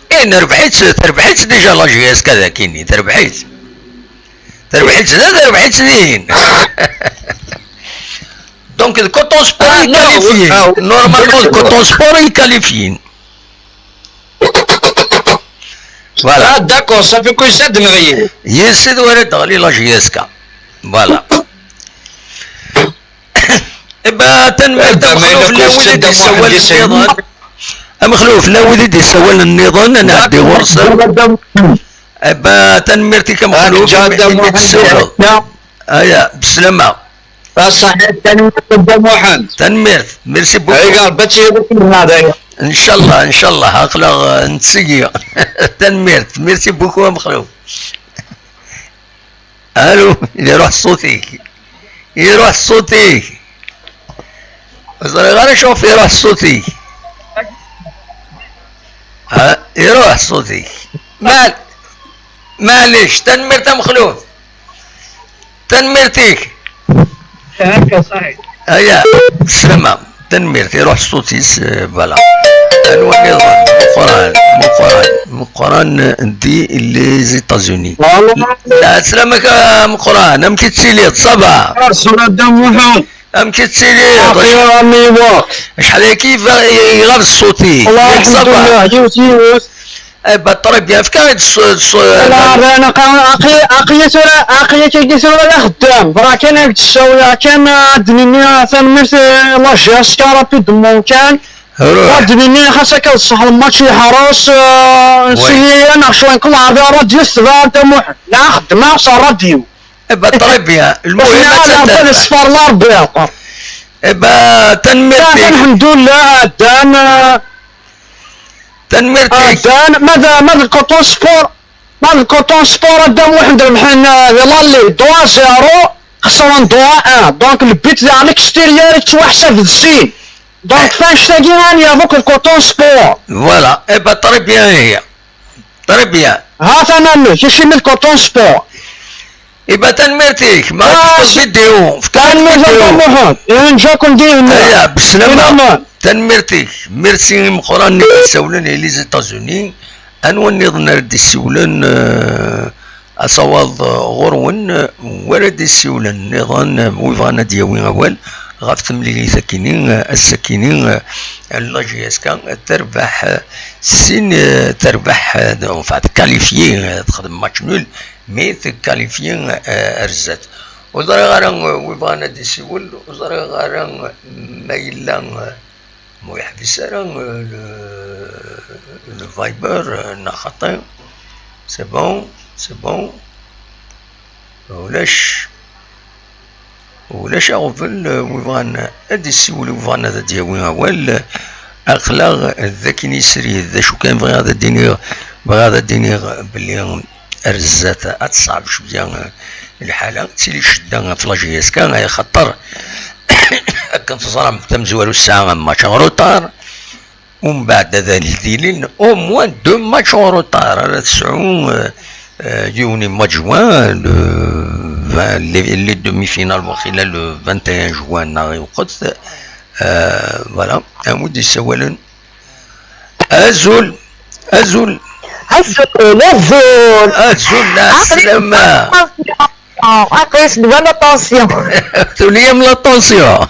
Eh, nerbeḥ-itt, terbeḥ-itt déjà la J S K dagini, terbeḥ-itt. Terbeḥ-itt da, terbeḥ-itt din. Donc, le Coton Sport est qualifié. Normalement, le Coton Sport est qualifié. Voilà. Ah, d'accord, ça fait que ça de rien. Yes, c'est de vrai dans les la J S K. Voilà. Eh ben, tanemmirt a Mexluf, la wid i d-yessawalen nniḍen. A Mexluf, la wid i d-yessawalen nniḍen, ad nɛeddi ɣur-sen. Eh ben, tanemmirt-ik a Mexluf, imi d-tessawleḍ. Aya, beslama. Tanemmirt, merci beaucoup. Inchallah, inchallah, aql-aɣ, eh, nettseggi. Tanemmirt, merci beaucoup a Mexluf. Allô, iruḥ ṣṣut-ik. Iruḥ ṣṣut-ik. Ur ẓriɣ ara acuɣef iruḥ ṣṣut-ik. Ha, iruḥ ṣṣut-ik. Mal-, معليش، tanemmirt a Mexluf. Tanemmirt-ik. Akka, ṣaḥit. Aya, slama. Tanemmirt, iruḥ ṣṣut-is, eh, voilà. Anwa nniḍen? Meqqran, Meqqran, Meqqran, eh, di les États-Unis. Voilà. La, slama-k a Meqqran, amek i tettiliḍ, ça va? Ṣṣura Dda Muḥend. Amek i tettiliḍ? Acḥal ayagi iɣab ṣṣut-ik? Yak ça va? Yiwet, yiwet. Eh ben, très bien, efk-aɣ-d s-, s-, la, la, la, aqi-, aqi-, aqi-, tura, aqi-, aqi-, tura d axeddam. Bra kan ad d-ssawleɣ kan, ad d-nini tanemmirt, eh, la J S K rapidement kan. Ruḥ. Ad d-nini xas akka d ṣṣeḥ, lmatch yeḥres, eh, oui. Nsiyi-aneɣ cwiya n lɛerbi, ṛṛadyu s tebɛa Dda Muḥend. La xeddmeɣ s ṛṛadyu. Eh ben, très bien. Lmuhim ad tt-, ad ṣṣfeṛ Ṛebbi. Eh ben, tanemmirt-ik. Lḥemdullah, ɛeddan, eh, Tanemmirt-ik. Ɛeddan, ma d, ma d Coton Sport, ma d Coton Sport a Dda Muḥend rebḥen, eh, di l'Aller deux à zéro, xesren deux à un. Donc, le but à l'extérieur yettwaḥsab d sin. Donc, eh, f annect-agi ad yaweḍ akk d Coton Sport. Voilà. Eh ben, très bien, ihi. Très bien. Ha-t-an amek, acimi d Coton Sport? Eh ben, tanemmirt-ik. Ma, ah, fket-aɣ-d vidéo. Fket-aɣ-d vidéo. Tanemmirt a Dda Muḥend. Ihi nǧa-ken di lehna. Aya, beslama. Tanemmirt-ik. Merci meqqran i d-issawlen i les États-Unis. Anwa nniḍen ara d-issawlen, eh, asawaḍ, eh, ɣur-wen, eh, wara d-issawlen nniḍen, eh, wi bɣan ad d-yawi awal ɣef temlilit akini, eh, ass-akini, eh, la J S K terbeḥ, eh, sin, eh, terbeḥ, eh, enfin, tqualifié, eh, texdem match nul, mais tqualifié, eh, ar zdat. Ur ẓriɣ ara, eh, wi bɣan ad d-isiwel, ur ẓriɣ ara, eh, ma yella, eh, Ma ur yeḥbis ara, euh, le, le Viber, euh, neɣ xaṭi. C'est bon, c'est bon. Ulac, ulac aɣbel, euh, wi bɣan ad d-isiwel, wi bɣan ad d-yawi awal, euh, aql-aɣ d akken i srid. D acu kan bɣiɣ ad d-iniɣ, bɣiɣ ad d-iniɣ belli ar zdat ad teṣɛeb cwiya, eh, lḥala, tettili ccedda ɣef la J S K, axaṭer akken teẓram tamezwarut tesɛa match en retard, umbeɛd ad d-ilin au moins deux matchs en retard ara tesɛu, eh, eh, yiwen i mois de juin, le vingt, les, les demi-finales waqila le vingt et un juin neɣ i lweqt, eh, voilà, am wi d-yessawalen. Azul, azul. Azul, azul. Azul, ɛeslama. Aql-i s la tension. Tuli-yam la tension.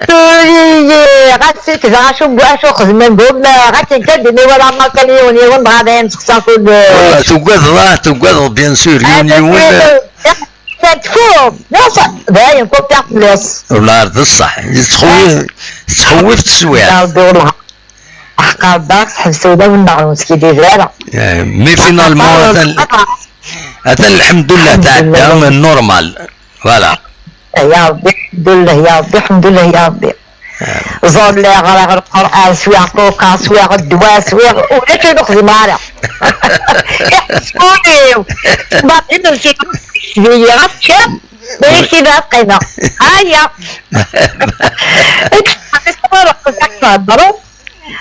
Tuli-yi, ɣas sekdeɣ acu, acu xedmen d umma, ɣas kan d-ini wala ma kan yiwen, yiwen, dɣa dayen sexseɣ kul. Voilà, tugadeḍ, ah, tugadeḍ, bien sûr, yiwen, yiwen. Tfu, dayen kupiɣ fell-as. Wala d ṣṣeḥ, yettxewwif, tettxewwif teswiɛt. Aqqa Rebbi ad ɣ-teḥbes ula d nneɣ ur neskidib ara. Eh, mais finalement, atan, atan lḥemdullah tɛedda, normal. Voilà. Ya Rebbi, lḥemdullah, ya Rebbi, lḥemdullah, ya Rebbi. Ẓẓalleɣ, ɣriɣ Lqur'an, swiɣ coca, swiɣ ddwa, swiɣ, ulac ayen ur xdimeɣ ara. Iḥbes wul-iw. Baṭi nmecci-yi ɣef ččeɣ, ma yekki ad qqimeɣ. Aya.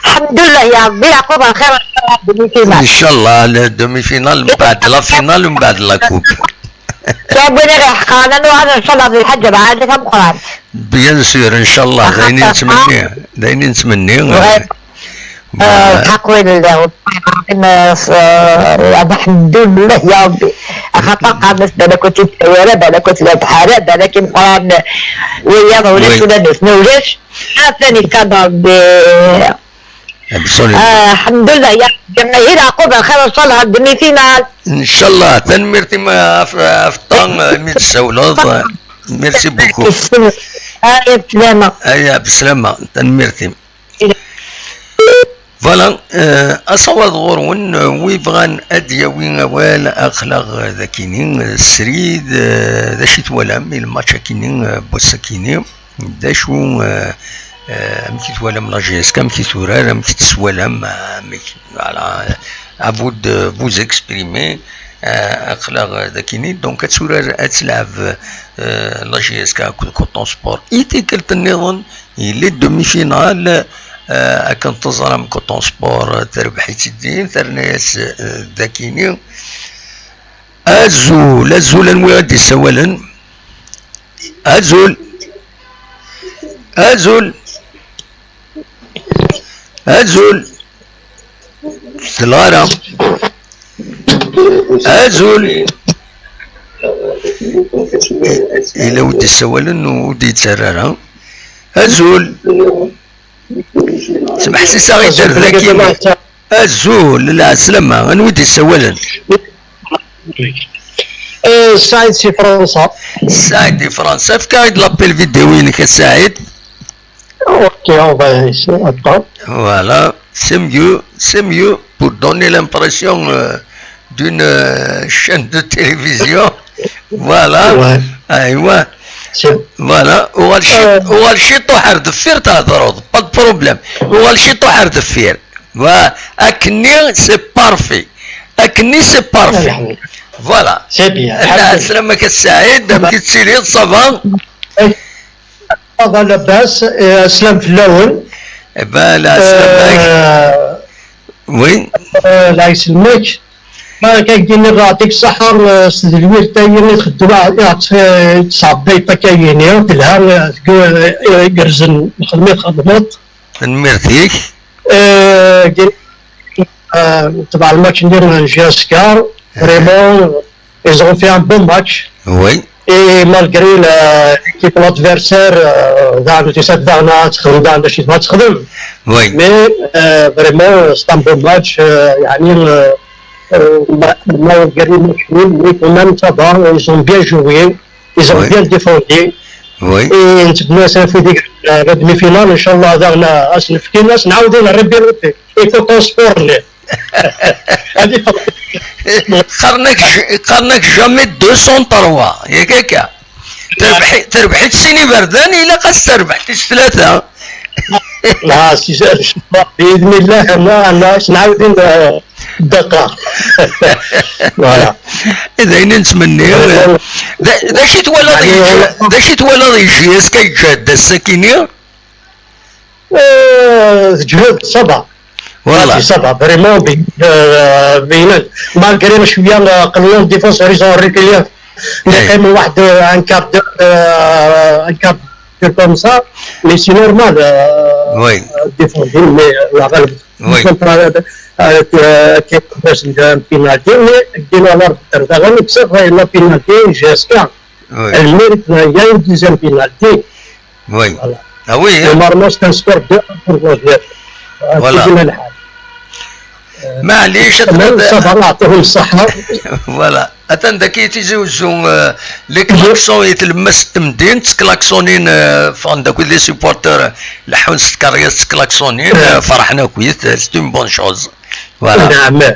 Ḥemdullah ya Ṛebbi, Yeɛqub axir, ddemi-final. Inchallah, le demi-final, mbeɛd la finale, mbeɛd la coupe. Kra n win i ɣ-iḥeqren, ad nuɣal inchallah d lḥaǧa lɛali tameqqrant. Bien sûr, inchallah, d ayen i nettmenni, d ayen i nettmenni. Bɣiɣ, eh, lḥeqq win llan, eh, eh, alḥemdulillah ya Ṛebbi. Axaṭer qqaren-as balak ur tt-id-ttawi ara, balak ur tella tḥara, balak imeqqranen wiyaḍ ulac, ula d nutni ulac. Atan ikkaḍ Ṛebbi. Absolument. Ah, alḥemdullah ya Ṛebbi, ihi Yeɛqub axir, inchallah, demi-final. Inchallah, tanemmirt-im ɣef, ɣef ṭṭa, eh, mi d-tsawleḍ. Merci beaucoup. Aya, bslama. Aya, bslama. Tanemmirt-im. Voilà, eh, asawaḍ ɣur-wen, eh, wi bɣan ad d-yawi awal, aql-aɣ, eh, dakini, eh, srid, eh, d acu i twalam i lmatch akini, eh, n wass akini? D acu, eh, eh, amek i twalam la J S K, amek i turar, amek i tt-twalam, eh, amek, voilà, eh, à vous de vous exprimer, eh, aql-aɣ dakini, donc ad turar, ad tleɛb, eh, la J S K akked Coton Sport i tikkelt nniḍen, yella demi-finale, eh, akken teẓram Coton Sport, eh, terbeḥ-itt din, terna-yas, eh, dakini. Azul, azul, anwi i d-isawalen? Azul. Azul. Azul. Tella ara. Azul. Yella wi d-isawalen ur d-yettarra ara. Azul. Smeḥsiseɣ i Azul, dderb dagi. Azul, lɛeslama, anwi d-isawalen? Eh, Saïd si Fransa. Saïd di Fransa, efk-aɣ-id l'appel vidéo-inek a Saïd. Ok, on va essayer, attends. Voilà, c'est mieux, c'est mieux pour donner l'impression, euh, d'une, euh, chaîne de télévision. Voilà. Ouais. Aywa. Voilà. Uɣal ci-, euh, uɣal ciṭuḥ ar deffir, thedreḍ. Pas de problème. Uɣal ciṭuḥ ar deffir. Voilà. Akkenni, c'est parfait. Akkenni, c'est parfait. Voilà. C'est bien. Ɛeslama-k a Saïd, amek i tettiliḍ, ça va? Ça va, labas, eh, slam fell-awen. Eh ben, la slam-ak. Euh, oui. Euh, la slam-ak. Ma kan gini, yeɛṭik ṣṣeḥḥa, eh, s tedwirt-agi i txeddem, eh, eh, tesɛedday takayini, telha, eh, tg-, eh, gerrzen lxedma i txeddmeḍ. Tanemmirt-ik. Eh, gin-, eh, tebɛ lmatch-nni n J S K, vraiment, ils ont fait un bon match. Oui. Et malgré la, l'équipe, l'adversaire, euh, daɣen tusa-d daɣen ad texdem daɣen d acu i tebɣa ad texdem. Oui. Mais, euh, vraiment, c'est un bon match, euh, يعني, euh, euh, ma-, malgré le match nul, mais quand même, ça va, ils ont bien joué, ils ont bien défendu. Oui. Et نتمنى نفوز ديك la demi-finale, إن شاء الله، daɣen ass n lfkin, ass نعاودو نربي ربي. Il faut qu'on se forme. هذه qqaren-ak ج-، qqaren-ak jamais deux cent trois, yak akka? Terbeḥ-, terbeḥ-itt sin iberdan, ilaq ad terbeḥ tis tlata. لا، c'est ça, إن شاء الله، بإذن الله، أنا، أنا، نعاودين، آه، الدقة. Voilà. D ayen i nettmenni. D, d acu i twalaḍ يعني، yeǧǧa-, d acu i twalaḍ yeǧǧa-, yeska yeǧǧa-d ass-akini? آه، تجهد، ça va. والله. Ça va، vraiment، بي-، آه، بينات. Malgré شوية، آه، قلنا la défense, ils ont reculé. Mais quand même، واحد، آه، un quart d'heure, آه، un quart d'heure comme ça, mais c'est normal, آه، oui. Défendu, mais، آه، الله غالب. Oui. Contre، آه، آه، آه، كيف باش ندير penalty، mais دينا la deuxième penalty، J S K. Oui. Elle mérite, il y a une deuxième penalty. Oui. Voilà. Ah oui, hein. Normalement, c'est un score deux un pour l'Algérie. Voilà. كيما الحال. معليش، ça va، نعطيهم الصحة. Voilà. Atan daki Tizi Ouzou, euh, les klaxons i tlemmast n temdint, klaxonin, euh, ffɣen-d akk les supporters, leḥḥun s tkeryas klaxonin, euh, ferḥen akk, c'est une bonne chose. Voilà. نعم. Euh,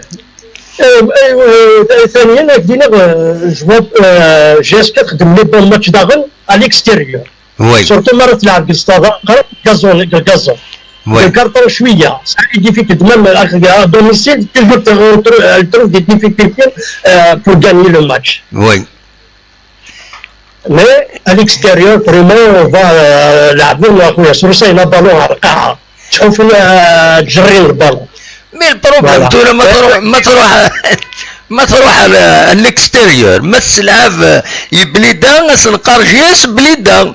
euh, ثانيا، ad k-d-iniɣ, euh, joueur, euh, J S K txeddem les bons matchs daɣen à l'extérieur. Oui. Surtout mi ara tleɛb deg staḍa, qrib gaẓun, gaẓun. Oui. Le carton شوية, ça est difficile. Même à domicile, toujours on trouve, elle trouve des difficultés euh, pour gagner le match. Oui. Mais à l'extérieur, vraiment, on va euh, leɛben, a خويا, سروساينا بالون على القاعة. تشوف آه، تجري البالون. Mais le problème, voilà. Tura ma تروح, ma تروح, ma تروح à l'extérieur, ma تلعب يبليدا, سنقار جياس بليدا.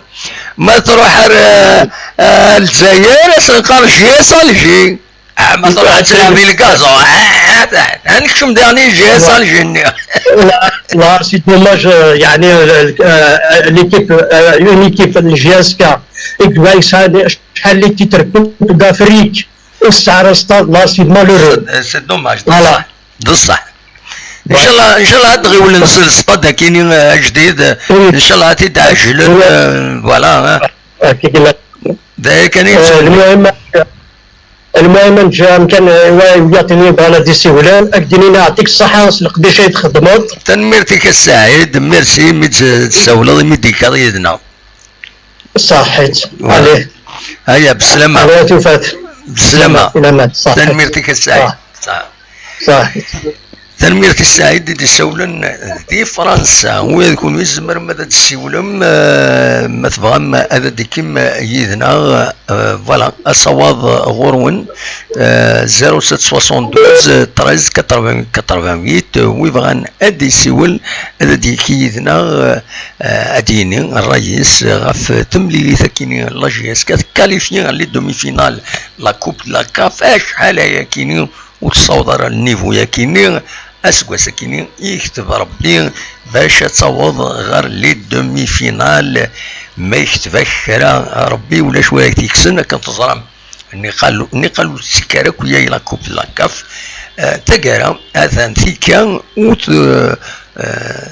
Ma تروح à الجزائر, سنقار جياس الجي. Ah, ma تروح تلعب الكازون, ah, نكشم داني جياس الجي. Là, c'est dommage, euh, يعني, euh, euh, l'équipe, euh, une équipe, le J S K, et que ça, شحال les titres, Coupe d'Afrique, والسعر stade, là, c'est malheureux. C'est dommage. Voilà. بصح. ان شاء الله, ان شاء الله هاد غيولن نزل stade كاينين جديد. ان شاء الله تيتعجلن. Voilà. ذاك كان. المهم, المهم نجا كان يعطيني بغانا دي سيولان اكديني يعطيك الصحة سلق دي شيء تخدمت. تنميرتك السعيد, merci ميت تساولض ميديكال يدنا. صحيت. Voilà. عليه. هيا بالسلامة. عليه توفات. بالسلامة. إلى ما صحيت. تنميرتك السعيد. صح. صحيت. تنميرتك السعيد دي سولن دي فرنسا, ويكون يزمر ماذا تسولم, آه, ما تبغى ما هذا ديكم يدنا, آه, voilà, أصواب غورون, آه, zéro sept soixante-douze treize quatre-vingts quatre-vingt-huit, ويبغان أدي سيول, هذا ديكي يدنا, آه, آه, أديني الرئيس, آه, غف تمليلي ثكيني لاجياس كاليفيان لي دومي فينال لا كوب لا كاف, اش حالة يا كيني, وتصور النيفو يا كيني, اسكواس كيني يكتب ربي باش تصوض غير لي دومي فينال, ما يكتبك كرا ربي ولا شوية تيكسن كنتظرم. نقالو, نقالو تسكارك ويا لا كوب لا كاف, آه, تقرا اثان ثيكا وت, آه,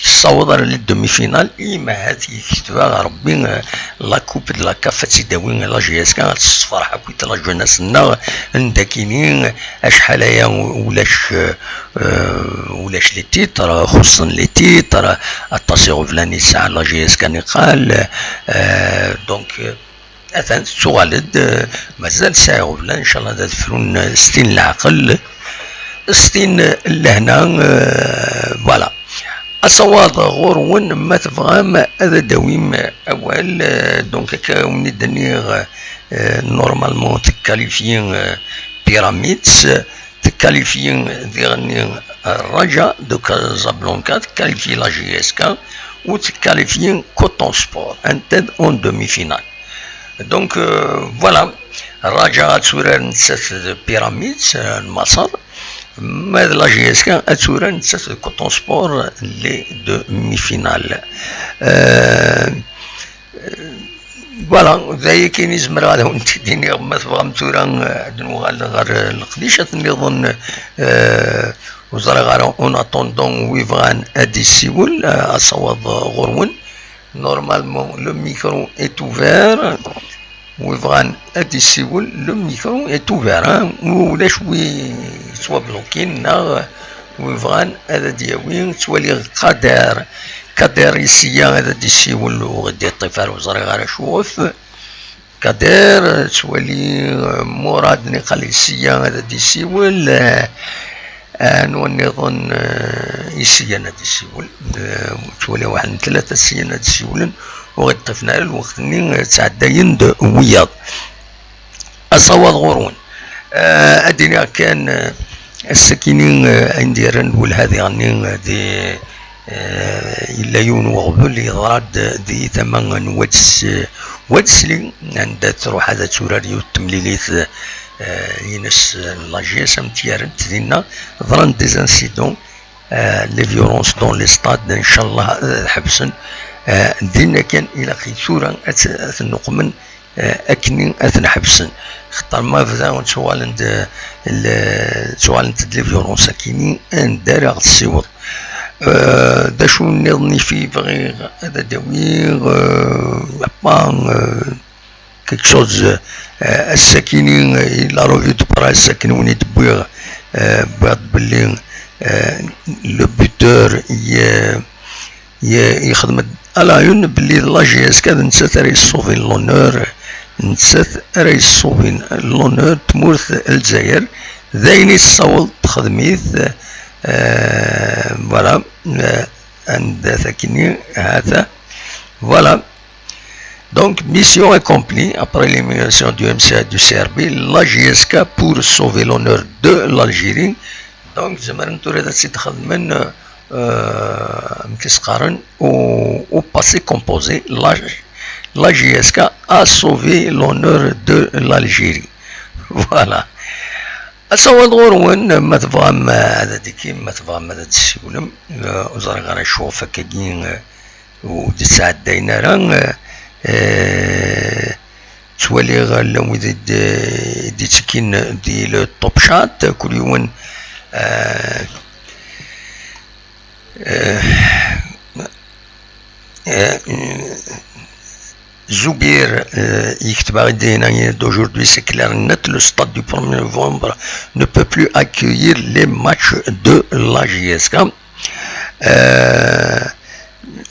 تصور لي دومي فينال, إما هاتي كتبها ربي, آه, لا كوب دو لا كاف تيداوي لا جي اس كا, تستفرح كويت لا جوناس نا, نداكيني, آه, اشحال يا ولاش, آه, آه, ولاش لي تيتر, خصن لي تيتر, التصيغ فلاني ساعة لا جي اس كا نقال, آه, دونك, آه, atan tettuɣal-d, eh, mazal sɛiɣ ula, ncallah ad frun, eh, ستين العقل, ستين اللهنا, eh, voilà. Asawaḍ ɣur-wen, ma tebɣam ad d-tawim awal, eh, donc akka wen-d-nniɣ, eh, normalement tekkalifi, eh, Pyramids, tekkalifi diɣenni Raja de Casablanca, tekkalifi la J S K, u tekkalifi Coton Sport, anta en demi-finale. Donc, euh, voilà, Raja ad turar nettat d Pyramids, euh, n Maṣer, ma d la J S K ad turar nettat d Coton Sport, les demi-finales. Euh, voilà, d aya kan i zemreɣ ad awen-t-id-iniɣ. Ma tebɣam tura, euh, ad nuɣal ɣer, euh, leqdicat nniḍen, euh, ur ẓriɣ ara, en attendant, wi bɣan ad d-isiwel, euh, asawaḍ, euh, ɣur-wen. Normalement, le micro est ouvert. Wi bɣan ad d-isiwel, le micro est ouvert, hein. Ulac wi yettwablukin, neɣ wi bɣan ad d-yawi. Ttwaliɣ Kader. Kader, issya ad d-isiwel, ur ɣ-d-iṭṭif ara, ur ẓriɣ ara acu-t. Kader, ttwali, euh, Murad niqal issya ad d-isiwel, euh, anwa nniḍen, euh, issya ad d-isiwel, euh, ttwali waḥed n tlata issya ad d-isiwlen, ur ɣ-d-ṭṭifen ara lweqt-nni, euh, ttɛeddayen-d wiyaḍ. Asawaḍ ɣur-wen. Euh, ad d-iniɣ kan, euh, ass-akini, euh, ayen d-yerran d welha diɣenni, euh, di Eh, yella yiwen n weɣbel yeḍra-d di tama n Wad S-, Wad Sli, anda tṛuḥ ad turar yiwet n temlilit, eh, ines n la J S am tt-yerrent dinna. Ḍran-d des incidents, eh, les violences dans les stades, ncallah ad ḥebsen. Eh, dinna kan ilaq i tura ad t-, ad ten-nuqmen, eh, akkenni ad ten-ḥebsen. Xaṭer ma bda ttuɣalen-d, eh, le-, ttuɣalent-d les violences akkenni, anda ara ɣ-tessiweḍ? Eh, d acu nniḍen i fi bɣiɣ ad d-awiɣ, eh, y a pas, eh, quelque chose, eh, ass-akini, eh, la revue de presse akken wen i d-wwiɣ, eh, wwiɣ-d belli, eh, le buteur, eh, Ye-, yexdem-d à la une belli d la J S K d nettat ara yessuvin l'honneur, nettat ara yessuvin l'honneur n tmurt n Lezzayer, d ayen i tessaweḍ texdem-it, euh, voilà, euh, anda-t akkenni, ha-t-a, voilà. Donc, mission accomplie, après l'élimination du M C A et du C R B, la J S K pour sauver l'honneur de l'Algérie. Donc, zemren tura ad tt-id-xedmen, euh, amek i s-qqaren, au, au passé composé, la, la J S K a sauvé l'honneur de l'Algérie. Voilà. Asawaḍ ɣur-wen, ma tebɣam, euh, ad d-ikim, ma tebɣam ad d-tessiwlem, euh, ur ẓriɣ ara acu ɣef wakkagi, euh, ur d-sɛeddayen ara, euh, euh, ttwaliɣ llan wid i d-, i d-ittekkin di le top chat, kul yiwen, euh, euh, euh, Zoubir, euh, yekteb-aɣ-d dinna, aujourd'hui c'est clair net, le stade du premier novembre ne peut plus accueillir les matchs de la J S K. Euh,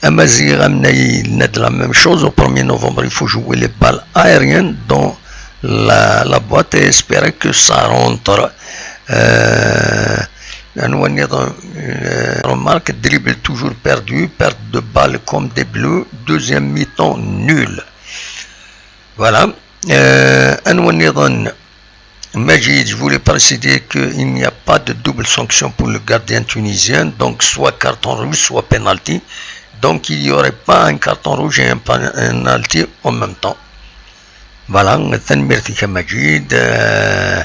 Amaziɣ Amnay yenna-d la même chose, au premier novembre il faut jouer les balles aériennes dans la, la boîte et espérer que ça rentre. Euh, anwa nniḍen, euh, remarque, dribble toujours perdu, perte de balle comme des bleus, deuxième mi-temps nul. Voilà. Euh, anwa nniḍen, Majid, je voulais préciser qu'il n'y a pas de double sanction pour le gardien tunisien, donc soit carton rouge, soit penalty. Donc il n'y aurait pas un carton rouge et un penalty en même temps. Voilà, tanemmirt-ik a Majid. Euh,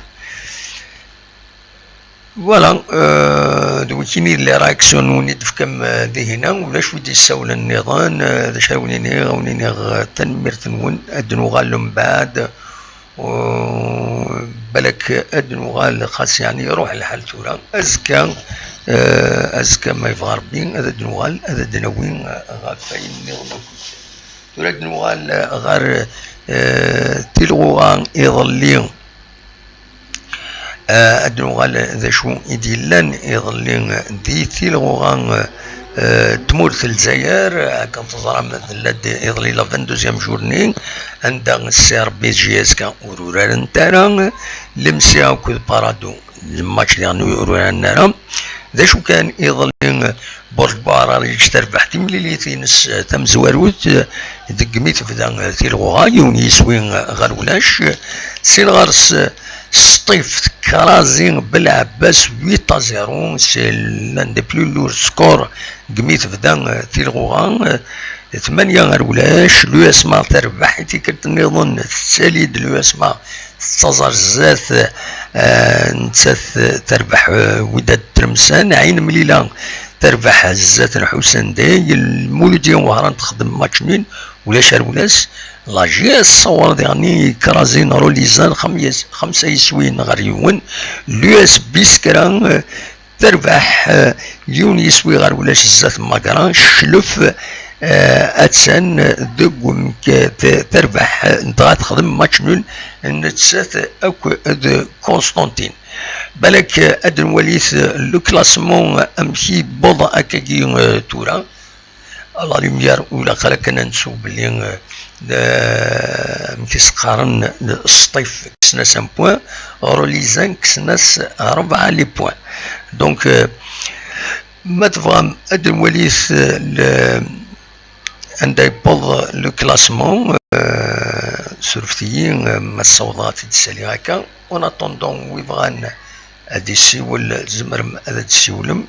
voilà, euh, d wikini les réactions-nwen i d-tefkam, euh, dihin-a, ulac wi d-yessawlen nniḍen, euh, d acu ara wen-iniɣ, a wen-iniɣ, euh, tanemmirt-nwen, ad d-nuɣal mbeɛd. U balak ad d-nuɣal, xas yeɛni iruḥ lḥal tura. Azekka, eh, azekka ma yebɣa Rebbi, ad d-nuɣal, ad d-nawi, eh, ɣef wayen nniḍen akk. Tura ad d-nuɣal, eh, ɣer, eh, tilɣuɣa iḍelli. Eh, ad d-nuɣal d acu i d-yellan iḍelli di tilɣuɣa, eh, eh, tmurt n Lezzayer, akken teẓram, tella-d iḍelli la vingt-deuxième journée, anda C R B J S K ur urarent ara, Lemsya akked Parado, match diɣen ur uraren ara. D acu kan, iḍelli, Burj Buɛrar yeǧǧ terbaḥ timlilit-ines tamezwarut, deg mi tebda tilɣuɣa, yiwen yiswi ɣer ulac, sin ɣer-s, Sṭif tekrazi Belɛebbas huit à zéro, c'est l'un des plus lourds scores deg mi tebda, euh, tilɣuɣa, euh, tmanya ɣer ulac, l'U S M A terbeḥ i tikkelt nniḍen, tettali-d l'U S M A tettaẓ ar zdat, euh, nettat terbeḥ, euh, Wydad Tlemsan, Ɛin Mlila terbeḥ zdat n Ḥusen Dey, Lmuludya Wehran texdem match nul, ulac ar ulac, la J S Sawaḍ diɣen ikrazin Rolizan xemya-, xemsa yiswiyen ɣer yiwen, l'U S Biskra, euh, terbeḥ, euh, yiwen yiswi ɣer ulac zdat Magra, Cclef, euh, attan deg umk-, te-, terbeḥ, euh, dɣa texdem match nul nettat akked Constantine. Balak, euh, ad nwalit, euh, le classement, euh, amek i yewweḍ akkagi, euh, tura. La Lumière, ula aql-aɣ kan ad nettu belli, euh, d-, amek i s-qqaren, d Sṭif kksen-as un point, Rolizan kksen-as rebɛa les points. Donc, euh, ma tebɣam ad nwalit, euh, le, anda yewweḍ le classement, euh, surfet-iyi, euh, ma ssawḍeɣ ad t-id-ssaliɣ akka. En attendant, wi bɣan ad isiwel, tzemrem ad d-tessiwlem.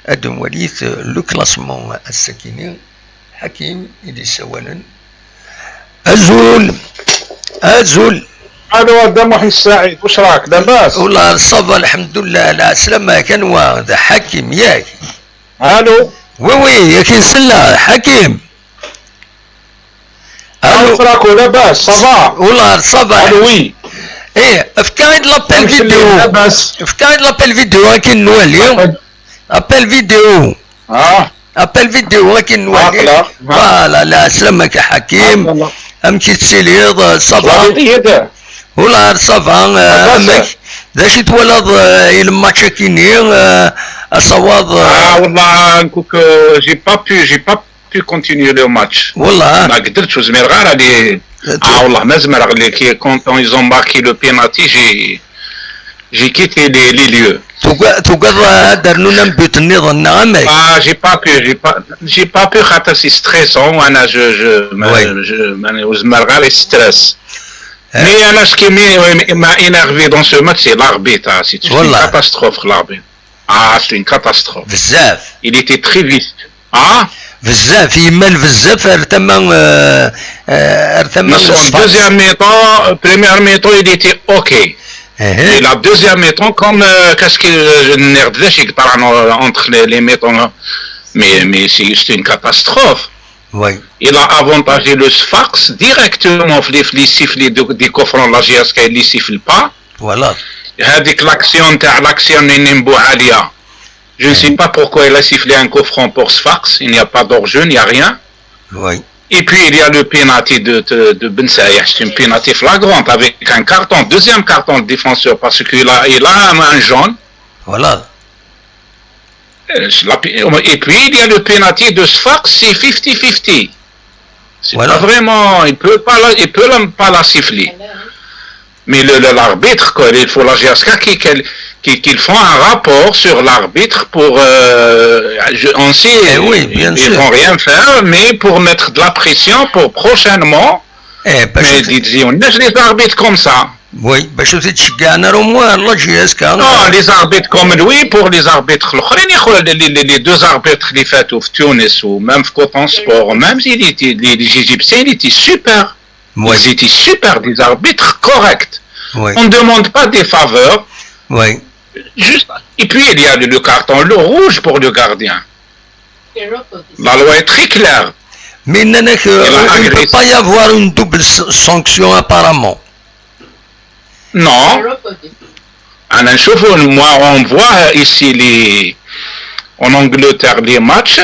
Ad nwalit le classement ass-akini. Ḥakim i d-yessawalen. Azul! Azul! Alo, a Dda Muḥ Saɛid, wac raak? Labas? Ula, ça va, lḥemdullah, lɛeslama, anwa? D Ḥakim, yak? Alo? Oui, oui, yak nsella, Ḥakim. Alo? Wac raak, labas, ça va? Ula, ça va. Alo, oui. Eh, efk-aɣ-d l'appel vidéo. Labas. Efk-aɣ-d l'appel vidéo, akken nwali. Appel vidéo. Ah. Appel vidéo, akken nwali. Ah, voilà. Voilà, lɛeslama-k a Ḥakim. Ah, voilà. Amek i tettiliḍ? Ça va? Ula, ça va, euh, amek? D acu i twalaḍ, euh, i lmatch-akini, euh, asawaḍ, euh? Ah, wallah, nkuk, euh, j'ai pas pu, j'ai pas pu continuer le match. والله. ما قدرتش، زمير غير علي. Ah, والله ما زمر علي. Quand ils ont marqué le penalty, j'ai, j'ai quitté les, les lieux. Tuga-, tugaḍ ad rnun am but nniḍen, neɣ amek? Ah, j'ai pas pu, j'ai pas, j'ai pas pu, خاطر c'est stressant, وانا je, je, ما, oui. Je, ما, زمر غير stress. Mais انا شكي مي مع énervé dans ce match, c'est l'arbitre, ah, c'est une catastrophe, l'arbitre. Ah, c'est une catastrophe. بزاف. Il était très vif. Ah, بزاف، يمال بزاف، ar tama, euh, euh, ar tama. En deuxième mi-temps, euh, première mi-temps, il était OK. Et la deuxième mi-temps, comme, euh, qu'est-ce que, euh, je n'ai pas entre les, les mi-temps, hein. Mais, mais c'est juste une catastrophe. Oui. Il a avantagé le Sfax directement في les, في les sifflets de, des coups francs, la J S K, il les siffle pas. Voilà. هذيك l'action تاع l'action من بوعالية. Je ne sais pas pourquoi il a sifflé un coup franc pour Sfax. Il n'y a pas d'hors-jeu, il n'y a rien. Oui. Et puis il y a le penalty de, de, de Ben Saïh, c'est une penalty flagrante avec un carton, deuxième carton de défenseur parce qu'il a, il a un, un jaune. Voilà. Euh, je l'appelle- Et puis il y a le penalty de Sfax, c'est fifty fifty. C'est pas vraiment, il peut pas la, il peut la- pas la siffler. Mais le, le- l'arbitre, quoi, il faut la J S K qui, qu'elle- qui, qu'ils font un rapport sur l'arbitre pour, euh, je- on sait, eh oui, bien ils sûr. Vont rien faire, mais pour mettre de la pression pour prochainement. Eh, parce mais que- disons, on laisse les arbitres comme ça. Oui, باش تشجعنا راه مو la J S K. Non, les arbitres comme lui, pour les arbitres الاخرين يا خويا, les, les, les deux arbitres اللي فاتوا في تونس و même في Coton Sport, même si les, les, les Égyptiens, ils étaient super. Oui. Ils étaient super, des arbitres corrects. Oui. On ne demande pas des faveurs. Oui. Juste, et puis il y a le, le carton, le rouge pour le gardien. La loi est très claire. Mais il ne peut pas y avoir une double sanction apparemment. Non. انا نشوفو, moi, on voit ici les, en Angleterre, les matchs.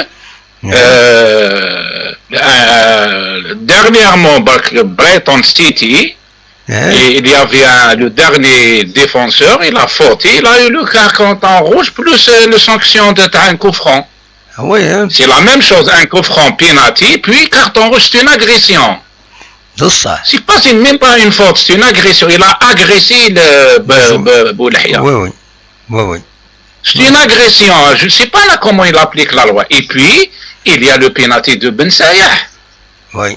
Euh, euh, dernièrement, Brighton City, et il y avait un- le dernier défenseur, il a fauté, il a eu le carton rouge plus, euh, le sanction de un coup franc. Ah oui, hein. C'est la même chose, un coup franc, penalty, puis carton rouge, c'est une agression. C'est ça. C'est pas, c'est même pas une faute, c'est une agression. Il a agressé le, Boulahia. Oui, oui. Oui, oui. C'est une agression. Je ne sais pas là comment il applique la loi. Et puis, il y a le penalty de Ben Saïh. Oui.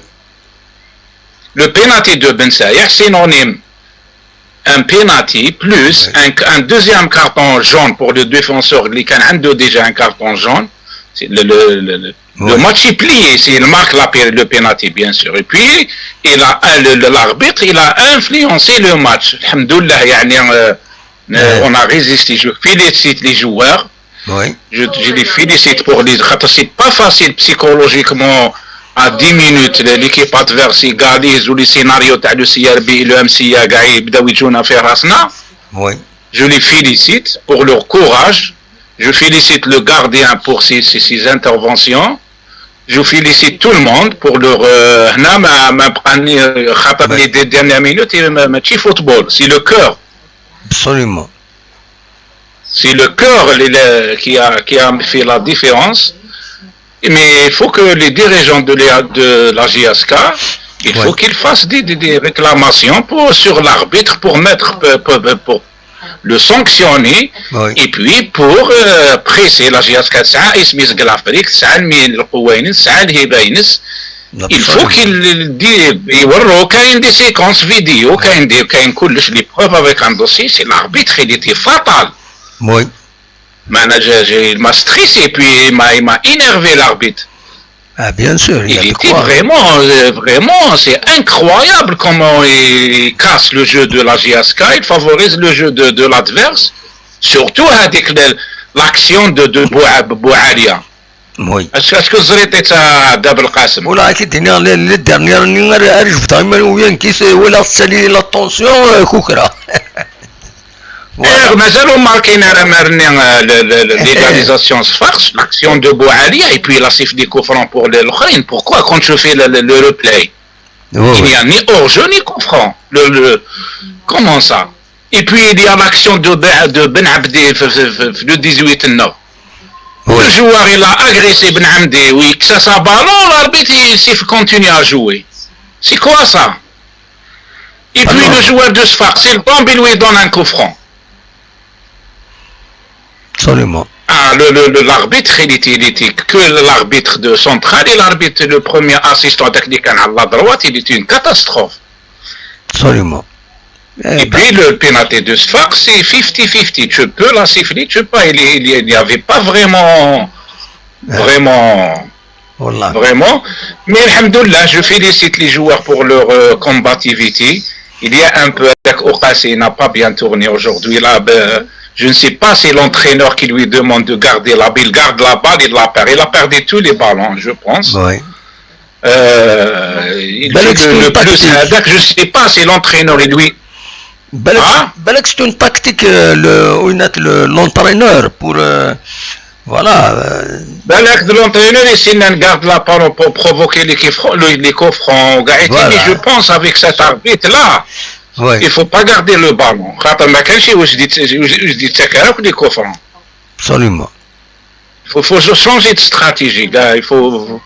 Le penalty de Ben Saïh, synonyme. Un penalty plus un, un deuxième carton jaune pour le défenseur, qui a déjà un carton jaune. C'est le, le, le, le, le match est plié, c'est le marque la, le penalty, bien sûr. Et puis, il a, le- le- l'arbitre, il a influencé le match. Alhamdoulilah, يعني, euh, euh, on a résisté. Je félicite les joueurs. Oui. Je, je les félicite pour les. C'est pas facile psychologiquement à dix minutes, l'équipe adverse égalise ou les scénarios تاع le C R B, le M C A, كاع يبداو يجونا في راسنا. Oui. Je les félicite pour leur courage. Je félicite le gardien pour ses, ses, ses interventions. Je félicite tout le monde pour leur, euh, هنا ما ما بقاني خاطر les deux dernières minutes, ما- ماشي football, c'est le cœur. Absolument. C'est le cœur, le- le- qui a, qui a fait la différence. Mais il faut que les dirigeants de la, de la J S K, il faut qu'ils fassent des, des- des réclamations pour, sur l'arbitre pour mettre, pour, pour- pour le sanctionner, et puis pour, euh, presser la J S K. تسعة اسم يزق l'Afrique, تسعة المين القوانين, تسعة الهباينس. Il faut qu'il di- يورو كاين des séquences vidéo, كاين des كاين كلش, les preuves avec un dossier. C'est l'arbitre, il était fatal. Oui. ما انا j'ai- j'ai- il m'a stressé, puis il m'a il m'a énervé, l'arbitre. Ah, bien sûr, il y a de quoi. Il était vraiment, euh, vraiment, c'est incroyable comment il casse le jeu de la J S K, il favorise le jeu de, de l'adverse, surtout avec le- l'action de, de Bou- Boualia. Oui. Est-ce que, est-ce que زريتي تاع داب القاسم؟ ولا كي دينا لي ديرنيير ني غير جبتها ما ويا كيس ولا تسالي la tension كوكرا. Voilà. مازالو ماركين على مرني, euh, le- le- le- l'égalisation صفاقس, l'action de Boualia, et puis la siffle des coups francs pour les الاخرين. Pourquoi quand je fais le, le- le replay, il n'y a ni hors-jeu ni coup franc. Le, le- comment ça? Et puis il y a l'action de, Ben- de Ben Abdi في- في- في- في le dix-huit, non. Le joueur, il a agressé Ben Hamdi, oui, que ça, ça ballon, l'arbitre, il siffle continue à jouer. C'est quoi ça? Et puis le joueur de Sfax, il tombe, il lui donne un coup franc. Absolument. Ah, le, le, le- l'arbitre, il était, il était que l'arbitre de central et l'arbitre, le premier assistant technique à la droite, il était une catastrophe. Absolument. Et puis le penalty de Sfax, c'est fifty fifty. Tu peux la siffler, tu peux pas. Il n'y avait pas vraiment, vraiment, Wallah. vraiment. Mais alhamdoulilah, je félicite les joueurs pour leur euh, combativité. Il y a un peu avec Okassi, il n'a pas bien tourné aujourd'hui. Là, ben, je ne sais pas si l'entraîneur qui lui demande de garder la balle, il garde la balle, il la perd. Il a perdu tous les ballons, je pense. Oui. Euh, il Ben, fait c'est le, une le plus tactique. Avec, je ne sais pas si l'entraîneur, il lui. Balak, Ah. Balak, c'est une tactique, euh, le, honnête, le- l'entraîneur pour, euh, voilà. euh, Balak de l'entraîneur, il essaie de garder la balle pour provoquer les coups francs, les, les coups francs. Gars, et Voilà. Mais je pense avec cet arbitre-là, ouais. il faut pas garder le ballon. خاطر ما كانش واش دي واش دي تسكر les coups francs. Absolument. Il faut, faut changer de stratégie, gars. Il faut.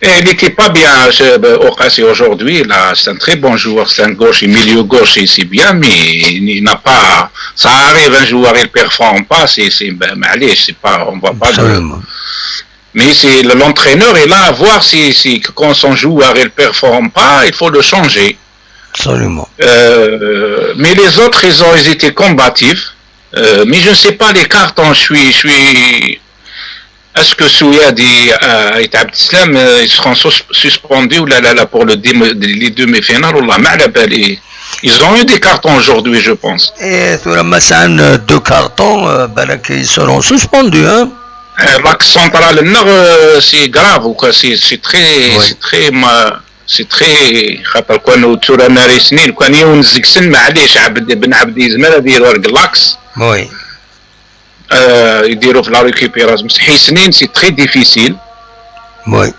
Et il n'était pas bien, ce, euh, Okassi aujourd'hui. Là, c'est un très bon joueur, c'est un gaucher, milieu gaucher, c'est bien, mais il n'a pas. Ça arrive, un joueur, il ne performe pas, c'est, c'est, ben, معليش, c'est pas, on va pas. Absolument. Mais c'est le- l'entraîneur, il a à voir si, si quand son joueur, il ne performe pas, il faut le changer. Absolument. Euh, mais les autres, ils ont, ils étaient combatifs. Euh, mais je ne sais pas les cartons, je suis, je suis. Est-ce que Souiad et euh, Ait Abdeslam, euh, ils seront sus- suspendus ou là, là, là, pour le demi- les demi-finales ou là, ما على بالي. Ils ont eu des cartons aujourd'hui, je pense. Et tura ma sɛan deux cartons, euh, balak, ils seront suspendus, hein. Euh, L'axe central, non, euh, c'est grave, quoi. C'est c'est très, Oui. C'est très, ma- c'est très, خاطر كانوا tura nar-asen, كان يونس زكسن, معليش, عبد بن عبد يزمر هذه يديروا l'axe. Oui. آه، يديروا في la récupération. بصح حسنين, c'est très difficile. Oui.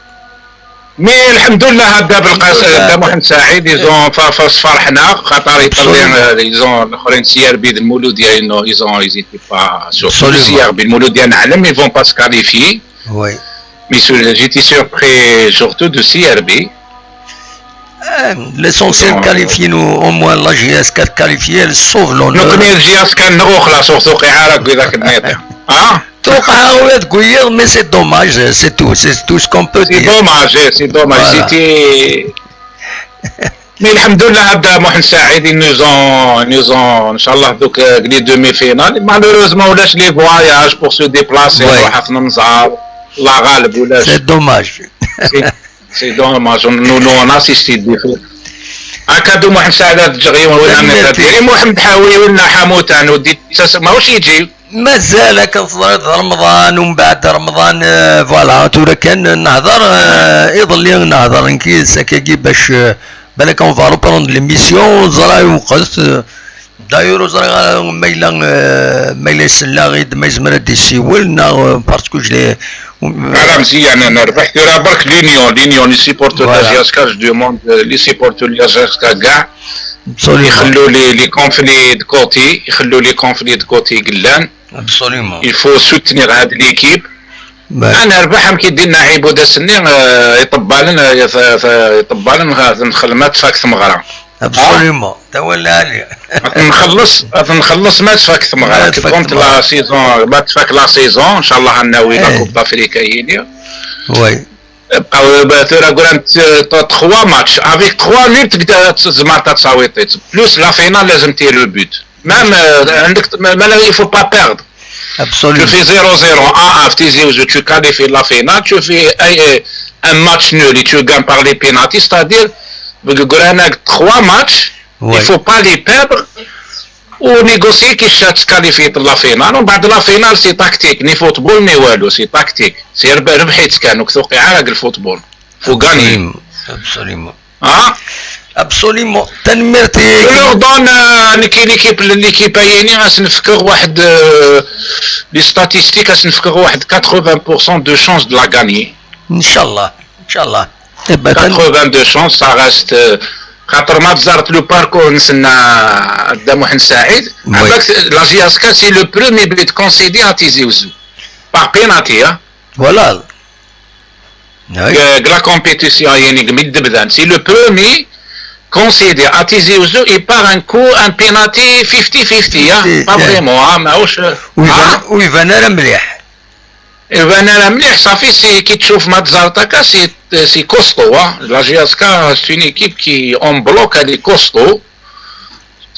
Mais الحمد لله, هذا بالقاس, الحمد لله. هذا محمد سعيد, ils ont ف- ف- فرحنا خاطر يطلع, Absolument. ils ont الاخرين سي ار بي المولوديه, ils ont, ils ont, ils étaient pas, surtout Absolument. سي ار بي المولوديه, نعلم, ils vont pas se qualifier. Oui. Mais sur- j'étais surpris surtout de C R B. Euh, L'essentiel, Non. Qualifier, nous, au moins la J S K qualifiée, elle sauve l'honneur. Donc, mais J S K, non, خلاص, سوق سوق عارك بذاك النيطة. Hein? توقع هو تقول, mais c'est dommage, c'est tout, c'est tout ce qu'on peut C'est dire. Dommage, c'est dommage. Voilà. C'était. Mais الحمد لله, هذا محمد سعيد, ils nous ont, ils nous ont, إن شاء الله, donc, euh, les demi-finales. Malheureusement, on laisse les voyages pour se déplacer. Ouais. نروح نزار, الله غالب, ولاش. C'est dommage. C'est c'est dommage, nous, nous, on assiste des. هكا دو محمد سعيد, هاد الجغيون وين تنميرتي. عندنا, محمد حاوي ولا حموتان, ودي تس- ماهوش يجي. مازال كنتظر رمضان ومن بعد رمضان, آه, voilà, tura kan نهضر, آه, يظل نهضر نكي ساكاكي باش, آه, بالك on va reprendre l'émission, زرا يوقف, آه, d'ailleurs زرا ما إلا, آه, ما إلا يسلى غير ما يزمر هاد يسيول, نا, آه, parce que je l'ai, على مزيان, انا ربحت راه برك l'union, l'union, les supporters de Voilà. la J S K, je demande, euh, les supporters de la J S K كاع absolument. يخلوا les, les conflits de côté, يخلوا les conflits de côté قلان. Absolument. Il faut soutenir هاد l'équipe. Ouais. انا ربحهم كي دينا عيبو دا سني, آه, يطبالن, آه, يط- يط- يطبالن, آه, نخل ما تفاك ثمغرة. Absolument. تولى عليه. نخلص, نخلص ما تفاك ثمغرة. ما تفاك كنت ثمغرة. La saison, ما تفاك la saison, إن شاء الله, هناوي la إيه. Coupe d'Afrique هي. Oui. بقاو ثورة كران trois matchs. Avec trois nuls تقدر تزمر تصاويطيت. Plus la finale لازم تير le but. Même, euh, عندك, ما, ما, il faut pas perdre. Tu Absolument. fais zéro zéro, un un, في تيزي وزو, tu qualifies la finale, tu fais un, un match nul et tu gagnes par les pénalties, c'est-à-dire, كرانك trois matchs, Ouais. il faut pas les perdre, ونيغوسي كي شات تكاليفي la finale, ومن بعد la finale c'est tactique, ni football ni والو, c'est tactique. C'est رب- ربحي تكانوك توقع على الفوتبول. Faut gagner. Absolument. Hein? Absolument. تنميرتي. Je leur donne, euh, نكي l'équipe, l'équipe هايني, غاس نفكر واحد, euh, les statistiques, غاس نفكر واحد quatre-vingts pour cent de chance de la gagner. إن شاء الله. إن شاء الله. إيه بقى تن- quatre-vingts de chance, ça reste, euh, خاطر ما تزارت le parcours نسنا عبد محمد سعيد. Oui. عندك la J S K, c'est le premier but concédé à تيزي وزو. par penalty, hein. Voilà. Oui. Deg la compétition, yani, deg mi d-bdan, c'est le premier considéré à Tizi Ouzou, il part un coup, un penalty fifty fifty, hein. Fifty, pas yeah. Vraiment, hein, mais au ch-, oui, hein? Oui, ben, elle a mliḥ. Et ben, elle a mliḥ, ça fait, c'est, qui tchouf Matzartaka, c'est, c'est costaud, hein. La J S K, c'est une équipe qui, en bloc, elle est costaud.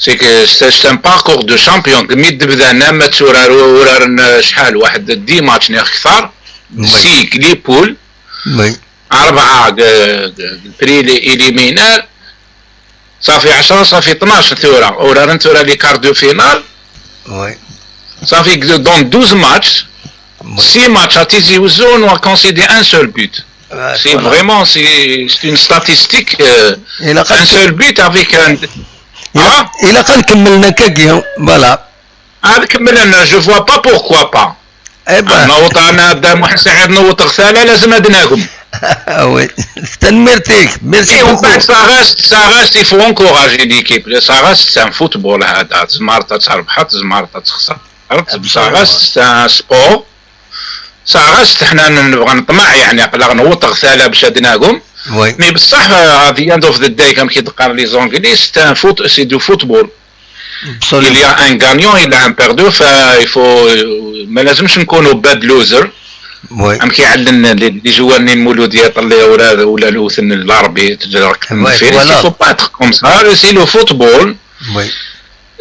C'est que c'est un parcours de champion. Mi d-bdan am ad turar uraren, eh, cḥal, waḥed dix matchs neɣ kter. Oui. Six, les poules. Oui. Arba'a, eh, eh, préliminaires. Ça fait عشرة, ça fait tnac tura. Uraren tura les quarts de finale. Oui. Ça fait que dans douze matchs, oui, six matchs à Tizi Ouzou, on a concédé un seul but. C'est vraiment, c'est une statistique, euh, un seul but avec un... Ilaq ad kemmlen akkagi, voilà. Ad kemmlen, je vois pas pourquoi pas. Eh ben. Newweḍ, ana Dda Muḥend Saɛid, newweḍ ɣer tala, lazem ad nagem. Ah oui. Tanemmirt-ik. Merci beaucoup. Ça reste, ça reste, il faut encourager l'équipe. Ça reste, c'est un football, هذا. تزمرت تربحت، تزمرت تخسر. Ça reste, c'est un sport. Ça reste, حنا نبغى نطمع، يعني، aql-aɣ newweḍ ɣer tala باش ad nagem. Oui. Mais بصح, euh, at the end of the day, comme كيدقار les Anglais, c'est un foot, c'est du football. Absolument. Il y a un gagnant, il y a un perdant, فا il faut, euh, ما لازمش نكونوا bad loser. Oui. أم كيعلن les, les joueurs نين مولودية طلي ولا، ولا لوثن العربي تجرك. Oui, voilà. Il faut pas être comme ça, c'est le football. Oui.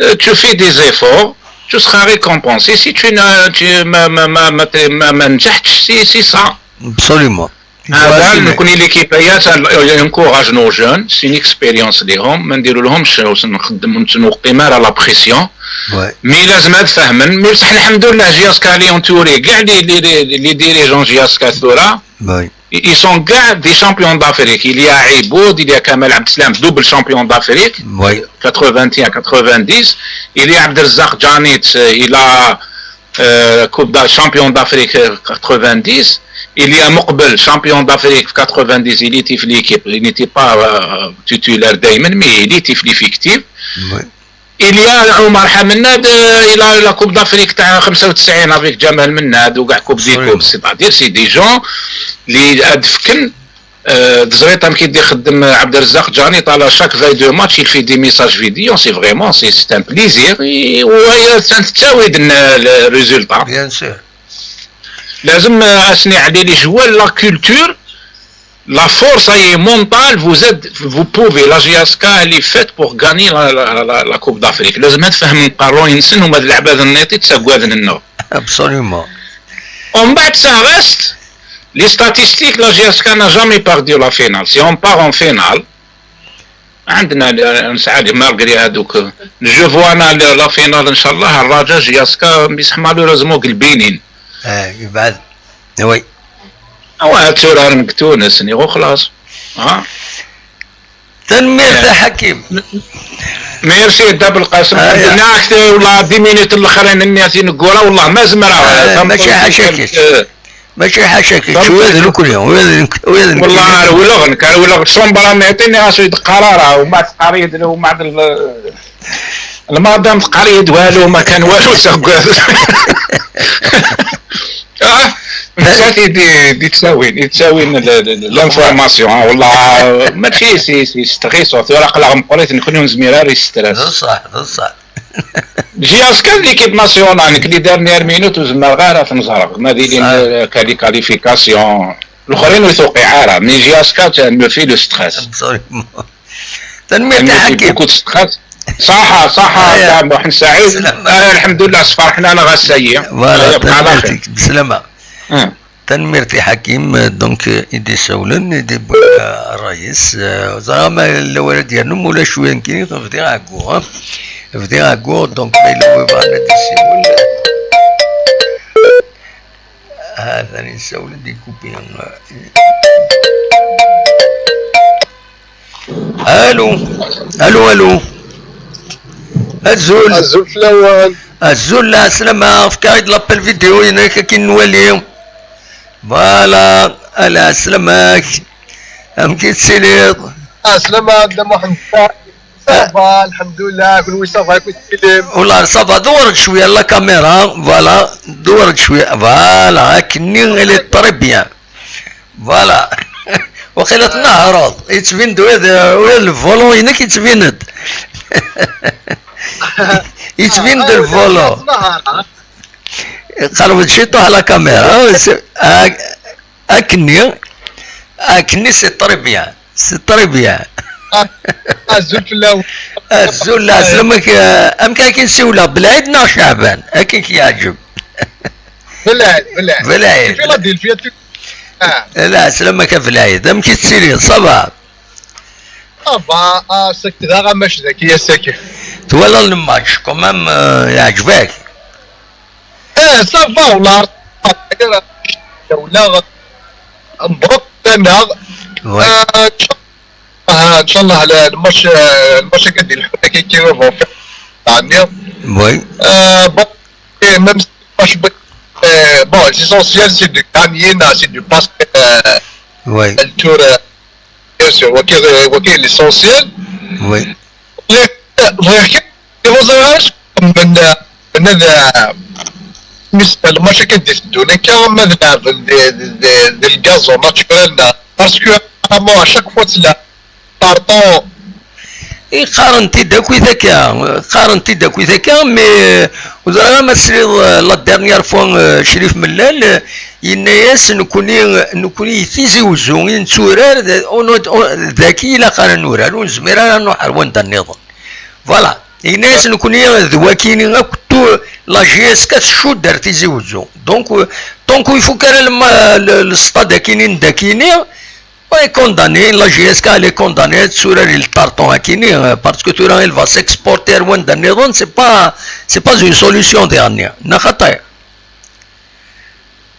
Euh, tu fais des efforts, tu seras récompensé. Si tu n'as, tu, ما, ما, ما, ما, ما, ما نجحتش, c'est, c'est ça. Absolument. هذا نكون l'équipe هي encourage nos jeunes, c'est une expérience ليهم, ما نديروا لهمش نخدم نتنوقي ما la pression. Mais لازم هاد فهمن, mais بصح الحمد لله J S K, Lyon, Touré, كاع les, les, les, les dirigeants J S K ثورة, ils sont كاع des champions d'Afrique. Il y a Iboud, il y a Kamel Abdeslam, double champion d'Afrique, quatre-vingt-un, quatre-vingt-dix. Il y a Abdelrazak Djanit, euh, il a, euh, Coupe de, champion d'Afrique, euh, quatre-vingt-dix. Il y a Mouqbel, champion d'Afrique, quatre-vingt-dix. Il était في l'équipe, il n'était pas, euh, titulaire دايما, mais il était في l'effectif. Il y a Omar Hamennad, euh, il a la Coupe d'Afrique تاع خمسة وتسعين avec Djamal Mennad, وكاع Coupe des Coupes. C'est-à-dire, c'est des gens اللي هاد فكن, euh, تزريط أم كي يدي يخدم عبد الرزاق جاني طالع chaque veille de match, il fait des messages vidéo, c'est vraiment, c'est, c'est un plaisir. Et, وهي تتساوي دن le résultat. Bien sûr. لازم, euh, أسني علي les joueurs, la culture, la force est mentale, vous êtes, vous pouvez, la J S K, elle est faite pour gagner la, la, la, la Coupe d'Afrique. لازم تفهم قارون ينسن وما العباد النيطي تساقوادن النور. Absolument. En bas, ça reste, les statistiques, la J S K n'a jamais perdu la finale. Si on part en finale, عندنا ال-، نسعى malgré هادوك. Je vois أنا ل-، la finale إن شاء الله، الرجاء J S K, بصح malheureusement قلبينين. اه، يبعد. Oui. اوا تورارن تونس نيغو خلاص. ها. تنميرت يا حكيم. Merci داب القاسم. الحمد لله. والله dix minutes الاخرين الناس ينقورا والله ما زمرا. آه، ماشي حاشاك. ماشي حاشاك، شو هذا الكل يوم، هو هذا الكل، هو هذا الكل. والله رولغ، كان رولغ شومبرا ما يعطيني راسو يدق قرارة، وما تقريد، وما عاد ال-، المادام تقريد والو، ما كان والو، سقف. اه، مساتي دي، دي تساوين، دي تساوين ال-، ال-، ال-، l'information، اه، والله، ماشي سي، سي ستريسون، في ورق لا مقريت نكون نزمير راه ستريس. بصح، بصح. J S K l'équipe nationale, nek les dernières minutes, ur zmireɣ ara ad ten-ẓreɣ. Ma d ilin, euh, ka les qualifications. L'uxrin ur tuqiɛ ara, mais J S K, ça me fait le stress. Absolument. Tanemmirt a Ḥakim. Beaucoup de stress. Ṣaḥa, ṣaḥa, Dda Muḥend Saɛid. Lḥemdullah, sferḥen-aneɣ ass-ayi. Voilà, tanemmirt-ik. Bslama. Tanemmirt i Ḥakim, donc, i d-isawlen, i d-iwwin ṛṛay-is. Ẓriɣ ma yella wara d-yernum, ulac win kini, bdiɣ ɛeggu, ha? Bdiɣ ɛeggu, donc, ma yella win yebɣan ad d-isiwel. Ha-t-an yessawel-d, ikupi. Allo, allo, allo. Azul. Azul fell-awen. Azul, lɛeslama, efk-aɣ-d l'appel vidéo-inek akin nwali. Voilà, a lɛeslama-k. Amek i tettiliḍ? Ɛeslama, a Dda Muḥend. Ça va, الحمد لله, كل ça va, كل سليم. Voilà, ça va, دور شوية la caméra, voilà, دور شوية, voilà, هاكني, elle est très bien. Voilà. وقيلا تنهرض, يتبين-d ويا, ويا الفولون ينك يتبين-d. يتبين-d الفولون. قربت شي طوح la caméra. هاكني, هاكني, c'est très bien, c'est très bien. Azul fell-awen. Azul, la, slammek, eh, amek akin siwla, Belɛid neɣ Ceɛban? Akin k-yeɛǧeb. Belɛid, Belɛid. Belɛid. Di Philadelphia, tu- Ah. La, slammek a Belɛid, amek i tettiliḍ, ça va? Ça va, ah, sakit, d aɣamac daki, a sakit. Twalaḍ lmatch, quand même, eh, yeɛǧeb-ak? Eh, ça va, والله. ولا مبروك لنا. Oui. آه، ان شاء الله، ان شاء الله ال-، الماتش، آه، الماتش كندير الحفله كي كيروفو في الثانيه. Oui. آه، bon, et même si الماتش بغيت، آه، bon, l'essentiel c'est de gagner, c'est de passer, آه، oui, le tour, آه، bien sûr, وكي، وكي l'essentiel. Oui. غير، غير كي، ما زرعش من، من هذا، بالنسبة للماتش كندير في الدنيا، كان ما نلعب دي، دي، دي، دي الكازون ناتشورال، لا. Parce que à chaque fois تلعب كارطون. إي، قارنتي داكوي ذاكا، قارنتي داكوي ذاكا، mais وزرا ما تسريض، آه، la dernière fois, آه، شريف ملال, آه، يناياس نكوني، نكوني تيزي وزو، نتورار، ذا-، ذاكي لا قارن نورار، ونزمير أنا نروح روان دا النظام. Voilà. Yenna-yas nekkni d wakini akk tu-, la J S K tcudd ar Tizi Wezzu. Donc, euh, tant ur ifuk ara lma-, le, le stade akini n dakini, est condamné, la J S K elle est condamnée ad turar i le tarton akini, euh, parce que tura elle va s'exporter ar wanda nniḍen, c'est pas, c'est pas une solution dernière. Neɣ xaṭi?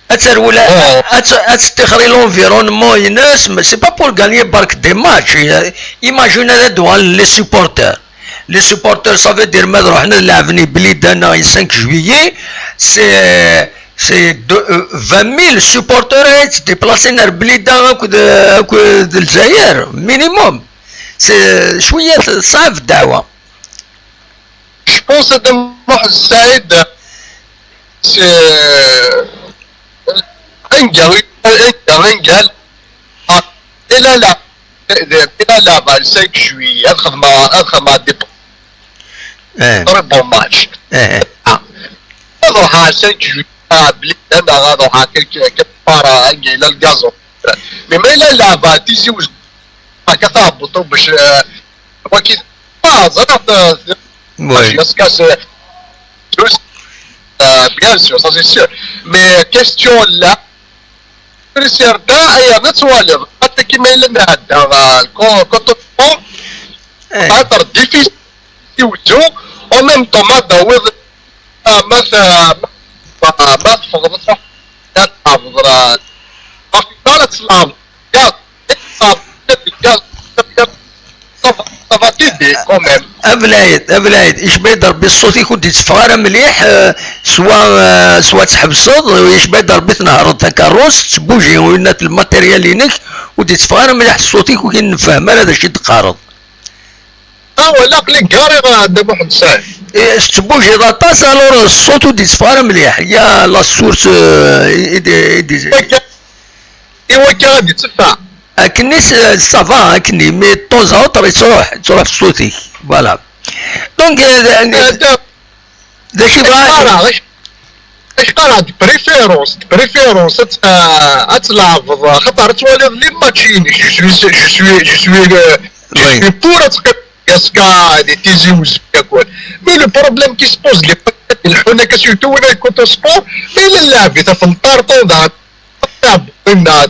Ad terwel, ad, ad tettixer i l'environnement ines, mais c'est pas pour gagner bark des matchs. Imagine ad d-uɣalen les supporters. Les supporters, ça veut dire ma ad ruḥen ad lɛeben i Blida neɣ i cinq juillet, c'est, c'est de, euh, vingt mille supporters ad yettdiplasin ar Blida akked, akked Lezzayer, minimum. C'est, cwiya teṣɛeb ddeɛwa. Je pense que Mohamed Saïd, c'est un gars, un gars, un gars. Ah, il a la, il a la balle cinq juillet, il a des très bons matchs. Ah. Alors, à cinq juillet, ah, بلي انا غادي نروح quelque, quelque part, ah, il a le gazon. Mais, mais il a la balle, tu sais, où je, ah, كتهبطوا باش, euh, وكي، آه، زرعت، آه، oui, parce que c'est, euh, bien sûr, ça c'est sûr. Mais question là, c'est sûr, أي أنا توالي، حتى كيما إلا نهدى، آه، كو-، كنت تقول، إيه. خاطر difficile يوجو، en même temps ما داوض، آه، ما ت-، ما، ما تفضل، ما تفضل، ما في بالك سلام. A Belɛid, a Belɛid, icba-yi-d Rebbi ṣṣut-ik ur d-itteffeɣ ara mliḥ, eh, swa, eh, swa tḥebseḍ, icba-yi-d Rebbi tnehreḍ takeṛṛust, tettbuji, winna lmatéryel-inek, ur d-itteffeɣ ara mliḥ ṣṣut-ik, ur k-nefhem ara d acu i d-teqqareḍ. Ah, wala aql-i gariɣ, a Dda Muḥend Saɛid. Eh, tettbujiḍ aṭas, alors ṣṣut ur d-itteffeɣ ara mliḥ. Ya la source, eh, i, i, i, i, Iwakka ad itteffeɣ. Akken i s-, ça va, akken i, mais de temps à autre, yettruḥ, yettruḥ ṣṣut-ik. Voilà. Donc, euh, d-, d-, d acu i bɣa? Acḥal, acḥal de préférence, de préférence, ad, ad tleɛbeḍ, xaṭer ad twaliḍ les matchs-inek. Je suis, je suis, je suis, euh, je suis pour ad teqqimeḍ deg Tizi Wezzu yakk. Mais le problème qui se pose, les, les, surtout win-a côté sport, mais la lɛeb-it ɣef le tartan,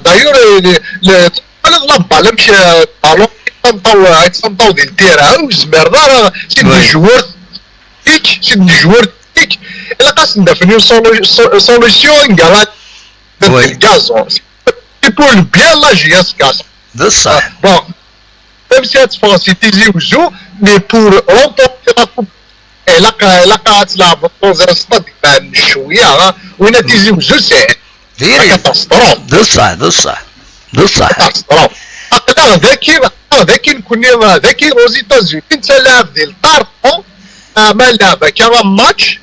D'ailleurs, le, le, le, la balle, amek, euh, ballon, yettameṭṭaw, yettameṭṭaw di ltira, ur yezmir ara, c'est des joueurs techniques, c'est des joueurs techniques. Ilaq ad sen-d-afen une solu-, so-, solution, un gars, oui, le gazon. C'est pour le bien de la J S K. D ṣṣeḥ. Bon, même si ad teffɣeḍ si Tizi Wezzu, mais pour remporter la coupe, ilaq, ilaq ad tleɛbeḍ dans un stade iban cwiya, ha? Winna Tizi Wezzu, c'est, diri, catastrophe. D ṣṣeḥ, d ṣṣeḥ. D ṣṣeḥ. Catastrophe. Aql-aɣ daki, Ah, d akken kunni, ah, d akken aux États-Unis, netta lɛeb di lṭarṭu, ama lɛeb akka am match,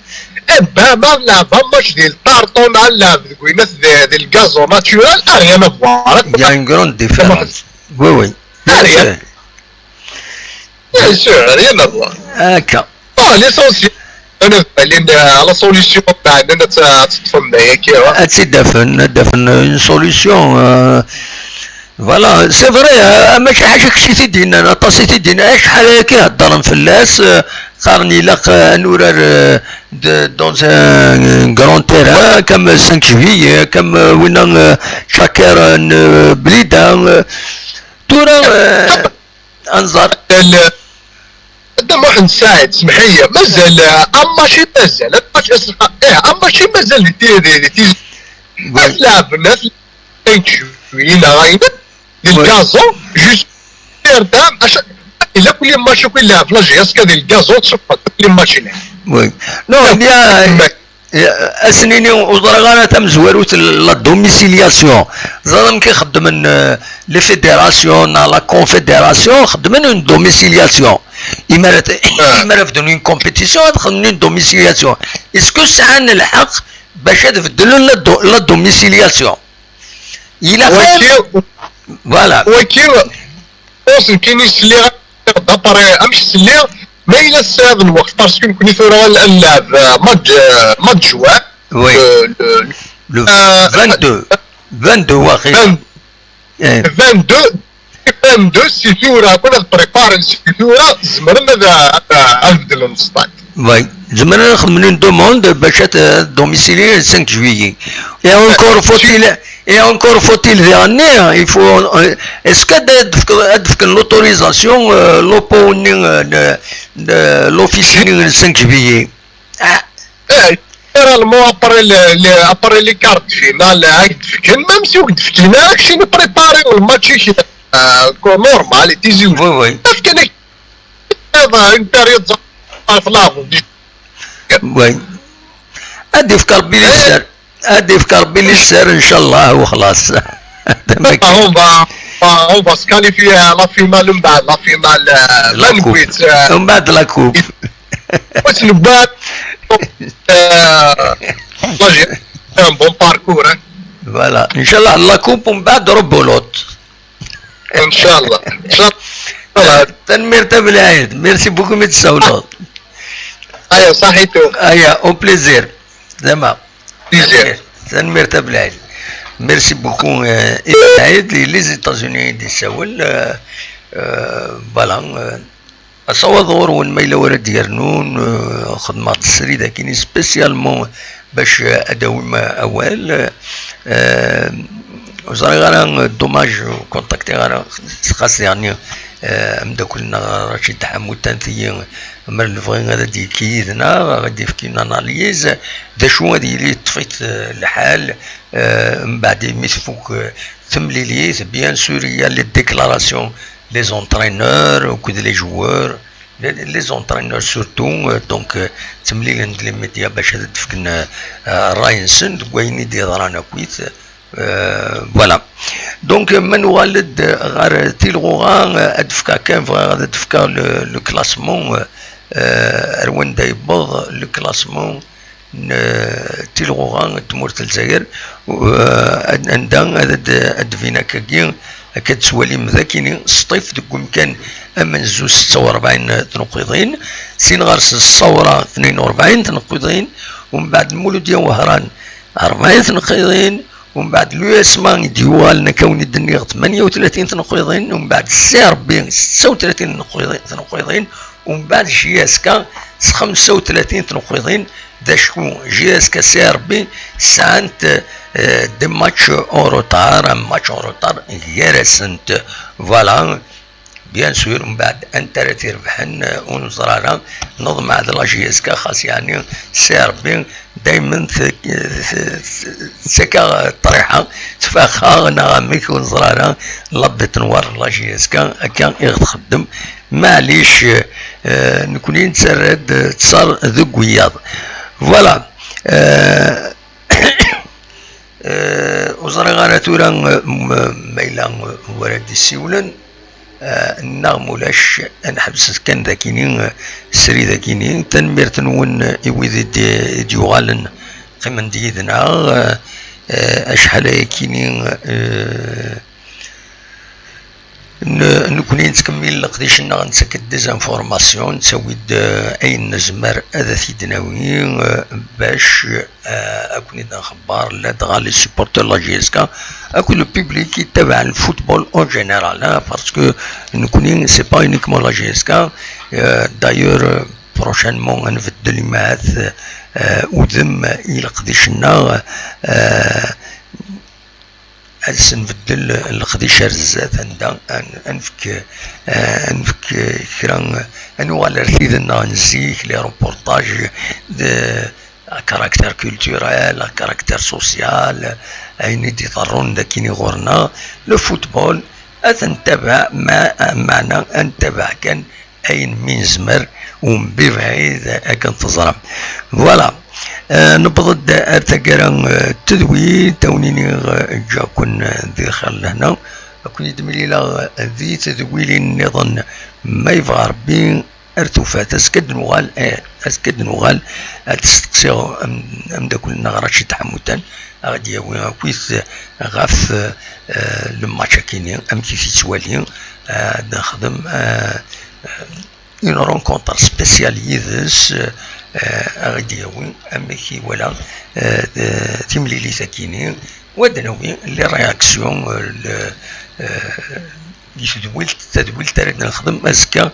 eh, ben, ma lɛeb am match di lṭarṭu, neɣ lɛeb deg winat di, di lgazo naturel, ah, rien à voir. Il y a une grande différence. Oui, oui. Ah, rien. Bien sûr, rien à voir. Akka. Ah, l'essentiel, أنا بالي la solution تاعنا تتفهم هي كيف. Ad tt-id-afen, ad d-afen une solution. Euh, voilà, c'est vrai, euh, mačči ḥaca kečč i t-id-yennan, aṭas i t-id-yennan, acḥal akka heddren fell-as, euh, qqaren ilaq, euh, ad nurar, euh, de, dans un grand terrain, comme cinq juillet, comme, euh, winna, euh, Chakir, euh, Blida, euh, tura, euh, Anẓar. Mazal, Dda Muḥend Saɛid, semḥ-iyi, mazal, ah, am mačči mazal, am mačči, eh, am mačči mazal di ti-, di, di tizi. Oui. Ad laɛben, ad laɛben, neɣ ayen, di lgazo, juste terda, aca-, ila kulli match akk ilɛeb la J S K di lgazo, tṣufa kulli match ilɛeb. Oui. Non, eh bien, eh, ad s-nini, ur ẓriɣ ara tamezwarut, la domiciliation. Ẓriɣ amek i xeddmen, euh, les fédérations, neɣ la confédération, xeddmen une domiciliation. Imi ara t-, imi ara bdun une compétition, ad xedmen une domiciliation. Est-ce que sɛan lḥeqq bac ad beddlen la do-, la domiciliation? Ilaq ad, waki, voilà. Waki, ur sen-kini sliɣ, d'après amek sliɣ, ma yella tesɛiḍ lweqt, parce que nekni tura ad nlɛeb, euh, match, euh, match juin. Oui. Le, le, le, euh, vingt-deux. Vingt-deux, waqila. Vingt-deux. Eh. Vingt-deux, vingt-deux, si tura, kun ad préparen si tura, zemren ad, ad, ad beddlen stade. Oui. Zemren ad xedmen une demande bac ad, ad domicilier le cinq juillet. Et encore faut-il, et encore faut-il dernier, il faut, euh, est-ce que ad, ad, ad fken l'autorisation, euh, l'opo-nni, euh, de, de l'office-nni le cinq juillet? Ah. Eh, généralement, après le, le, après les quarts de finale, euh, même si on finale, je ne prépare le match, euh, normal, et tizi. Oui, oui. Parce que une période, oui. Ad yefk Rebbi liser. Ad yefk Rebbi liser, ncallah, u xlas. On va, on va, on va se qualifier à la finale, on va la finale, euh, la coupe. Vingt-huit, euh, on va de la coupe. Wis newwal, euh, moi, j'ai fait un bon parcours, hein. Voilà. Ncallah, la coupe, on va de Rebelote. Ncallah. Ncallah. Tanemmirt a Belɛid. Merci beaucoup mi d-tsawleḍ. Aya, saḥitu. Aya, au plaisir. Zama. Plaisir. Tanemmirt a Belɛid. Merci beaucoup, euh, Belɛid. Les, les États-Unis i d-yessawel, euh, euh, voilà, euh, asawaḍ ɣur-wen ma yella wara d-yernun, euh, xedmeɣ-d srid akkin spécialement bac, euh, ad d-awim, euh, awal. Euh, ur ẓriɣ ara, euh, dommage ur contactiɣ ara, xas diɣenni, euh, ameddakel-nneɣ Racid Ḥamud Tantiyi, mer nebɣi ad d-yekki yid-neɣ, ad d-yefk une analyse, d acu ad yili yeṭṭef-it, euh, lḥal, euh, mbeɛd imi tfuk, euh, temlilit, bien sûr, il y a les déclarations, les entraîneurs, akked les joueurs, les, les entraîneurs surtout, euh, donc, euh, ttemlilen-d les médias bac ad d-fken, euh, euh, ṛṛay-nsen deg wayen i d-yeḍran akkit. Euh, voilà. Donc, euh, ma nuɣal-d ɣer tilɣuɣa, euh, ad d-fkeɣ kan, bɣiɣ ad d-fkeɣ le, le classement, euh, euh, ar wanda yewweḍ le classement n, euh, tilɣuɣa n tmurt n Lezzayer, euh, an-, anda ad, ad, ad d-bin akkagi, akka d-tettwalim d akini, Sṭif deg umkan amenzu setta u rebɛin tneqqiḍin, sin ɣer-s Ṣṣawra tnin u rebɛin tneqqiḍin, umbeɛd Muludya Wehran rebɛin tneqqiḍin, umbeɛd l'U S M A i d-yuɣalen, akka wen i d-nniɣ, tmanya u tlatin tneqqiḍin, umbeɛd C R B setta u tlatin tneqqiḍin, tneqqiḍin, umbeɛd J S K s xemsa u tlatin tneqqiḍin, d acku J S K C R B sɛant, euh, des matchs en retard, un match en retard gar-asent. Voilà. Bien sûr, mbeɛd anta ara t-irebḥen, euh, ur neẓri ara. Neḍmeɛ d la J S K, xas yeɛni C R B daymen t-, t-, t-, tettak-aɣ ṭṭriḥa, tfax-aɣ neɣ amek, ur neẓri ara. La détenir la J S K, akka i ɣ-txeddem. Maɛlic, euh, nekkni nettarra-d ttṣar deg wiyaḍ. Voilà. Euh, euh, ur ẓriɣ ara tura, euh, m-, ma yella, euh, wara d-issiwlen. Eh, neɣ mulac, ad nḥebset kan dakini, eh, srid akini. Tanemmirt-nwen i wid i d-, i d-yuɣalen, qqimen-d yid-neɣ. Eh, eh, acḥal ayakini, eh, n-, nekkni nettkemmil leqdic-nneɣ, nettak-d des informations, nettawi-d, eh, ayen nezmer ad t-id-nawi, eh, bac eh, ad ken-id-nxebber ladɣa les supporters n la J S K akked le public yettabaɛen le football en général, hein, parce que nekkni, c'est pas uniquement la J S K, euh, d'ailleurs, euh, prochainement ad nbeddel imahat, euh, udem i leqdic-nneɣ, euh, ad s-nbeddel leqdic ar zdat, anda ad n-, ad nefk, eh, ad nefk, eh, kra, ad nuɣal ar tiden-nneɣ n zik, les reportages de, à caractère culturel, à caractère social, ayen i d-iḍerrun d akini ɣur-neɣ. Le football, ad t-ntabaɛ, ma-, meɛna ad ntabaɛ kan ayen mi nezmer, u mebɛid akken teẓram. Voilà. Eh, newweḍ-d ar taggara, eh, n tedwilt, a wen-iniɣ, eh, ǧǧiɣ-ken, eh, di lxir lehna. Ad ken-id-mlileɣ, eh, di tedwilin nniḍen, ma yebɣa Rebbi, ar tufat. Azekka ad d-nuɣal, eh, azekka ad d-nuɣal, ad d-steqsiɣ am-, ameddakel-nneɣ Racid Ḥamutan, ad ɣ-d-yawi akk-it ɣef, eh, le match akini, amek i t-yettwali, eh, ad nexdem, eh, eh, une rencontre spéciale yid-s, eh, ad ɣ-d-yawi amek i wala, eh, d-, timlilit akini, u ad nawi les réactions, eh, le, eh, di tedwilt, tadwilt ara d-nexdem azekka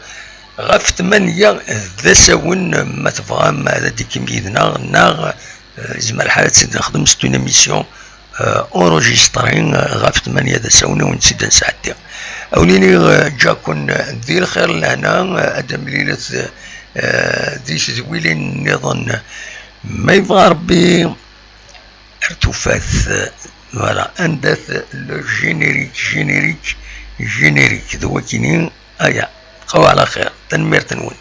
ɣef tmanya d asawen, ma tebɣam ad d-ikim yid-neɣ, neɣ, eh, yezmer lḥal ad tt-id-nexdem, c'est une émission, eh, enregistrée, eh, ɣef tmanya d asawen, ad wen-tt-id-nesɛeddi. A wen-iniɣ, eh, ǧǧiɣ-ken di lxir lehna, eh, ad d-mlilet, eh, di tedwilin nniḍen, ma yebɣa Rebbi, ar tufat. Voilà, anda-t le générique, générique, générique, d wakini, aya, bqaw ɛla xir, tanemmirt-nwen.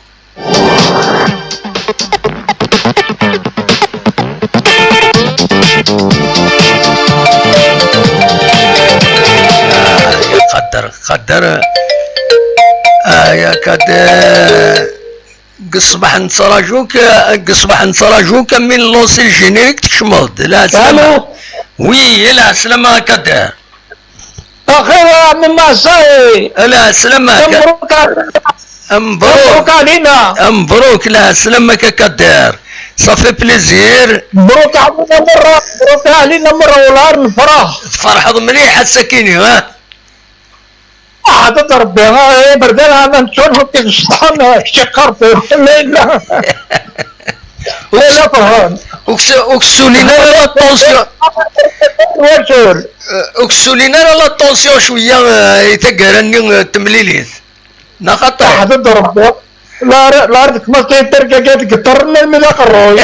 Ah, ya Qader, Qader. Ah, ya Qader. Deg ṣṣbeḥ nettraǧu-k, deg ṣṣbeḥ nettraǧu-k, mi nlansi le générique tkecmeḍ-d. La, slama. Allô ? Oui, la, slama a Kader. Axir a Ɛemmi Maṣay. La, slama a Ka-, مبروك علينا. مبروك. مبروك علينا. مبروك، la, slama a Kader. Ça fait plaisir. مبروك علينا مرة، مبروك علينا مرة، والله نفرح. تفرحض مليح السكيني، ها؟ Aḥeḍ Rebbi, ah, iberdan, ah, ma nettunefk deg cṭan, ah, kečč iqqar-d, la, la. Ur la ferḥen. Ur k-, ur k-ssulin ara la tension. Wasul. Eh, ur k-ssulin ara la tension cwiya, eh, i taggara-nni, eh, n temlilit. Neɣ xaṭi? Aḥeḍ Rebbi. La, la, deg ma tirga-agi deg ṭṭerren almi d aqerruy.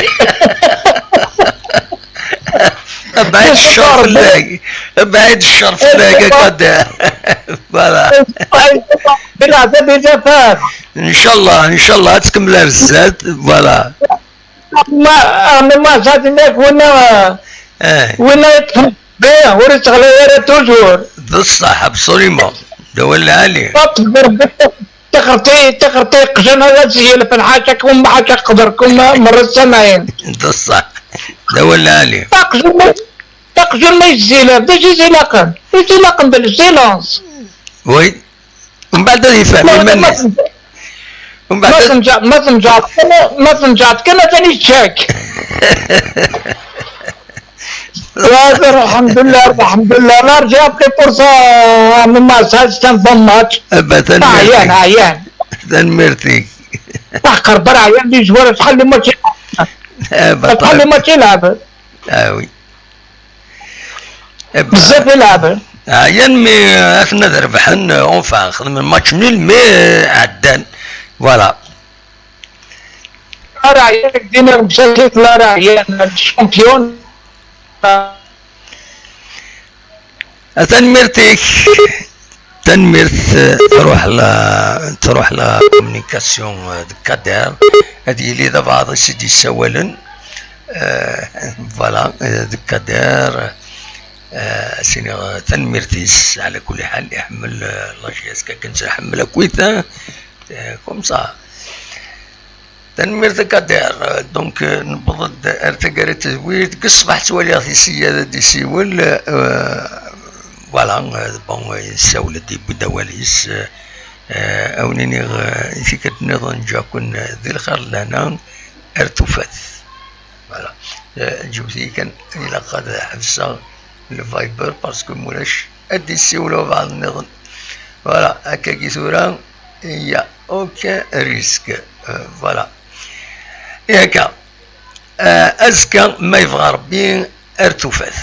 Abɛid ccer fell-ak. Abɛid ccer fell-ak, a Kader. Voilà. Di leɛtab i tafat. Ncallah, ncallah, ad tkemmel ar zdat. Voilà. Ma, ma, ma, sa dinna, winna, eh, winna yeṭṭfen, eh, ur yettɣlay ara toujours. D ṣṣeḥ, absolument. D awal lɛali. Ṭṭef, Ṭixerti, ṭixerti, qjan ad tt-yelfen, ḥaca kum, ḥaca qder kum, merra samayen. D ṣṣeḥ. D awal lɛali. Aqjun ma, aqjun ma yezzilaf, d acu i s-ilaqen? I s-ilaqen d le silence. Oui. Mbeɛd ad yefhem iman-is. Mbeɛd ma tenǧa-, ma tenǧaɛeḍ kan, ma tenǧaɛeḍ kan atan yečča-k. Alḥemdullah, alḥemdullah. La rǧiɣ pris pour ça, ma sɛiɣ kan bon match. Aba, tanemmirt-ik. Ɛyan, ɛyan. Tanemmirt-ik. Aqerbar ɛyan di zwara, acḥal n match. Aba, acḥal n match ilɛeb. Ah oui. Aba. Bezzaf ilɛeb. Ɛyan mi aten ad rebḥen, enfin, xedmen match nul, mais ɛeddan. Voilà. Ara ɛyan deg dinna msakit, la ara ɛyan champion. Tanemmirt-ik. Tanemmirt, eh, truḥ la, truḥ la communication, eh, de Kader. Ad yili d abɛaḍ i s-d-yessawalen. Eh, voilà, eh, de Kader. Ah, as-iniɣ, ah, tanemmirt-is, ɛla kulli ḥal, iḥemmel, ah, la J S K akken tt-iḥemmel akkit, ah, eh, comme ça. Tanemmirt a Kader. Ah, donc, ah, newweḍ-d ar taggara n tedwilt. Deg ṣṣbeḥ ttwaliɣ-t iseyya ad d-isiwel, ah, voilà, ah, bon, yessawel-d, yewwi-d awal-is, ah, ah, a wen-iniɣ, ah, i tikkelt nniḍen ǧǧiɣ-ken, ah, di lxir d lehna, ar tufat. Voilà. Eh, ǧǧemt-iyi kan, ilaq ad ḥebseɣ le Viber parce que mulac ad d-issiwel wabɛaḍ nniḍen. Voilà, akkagi tura, il y a aucun risque. Euh, voilà. I akka, eh, azekka, ma yebɣa Rebbi, ar tufat.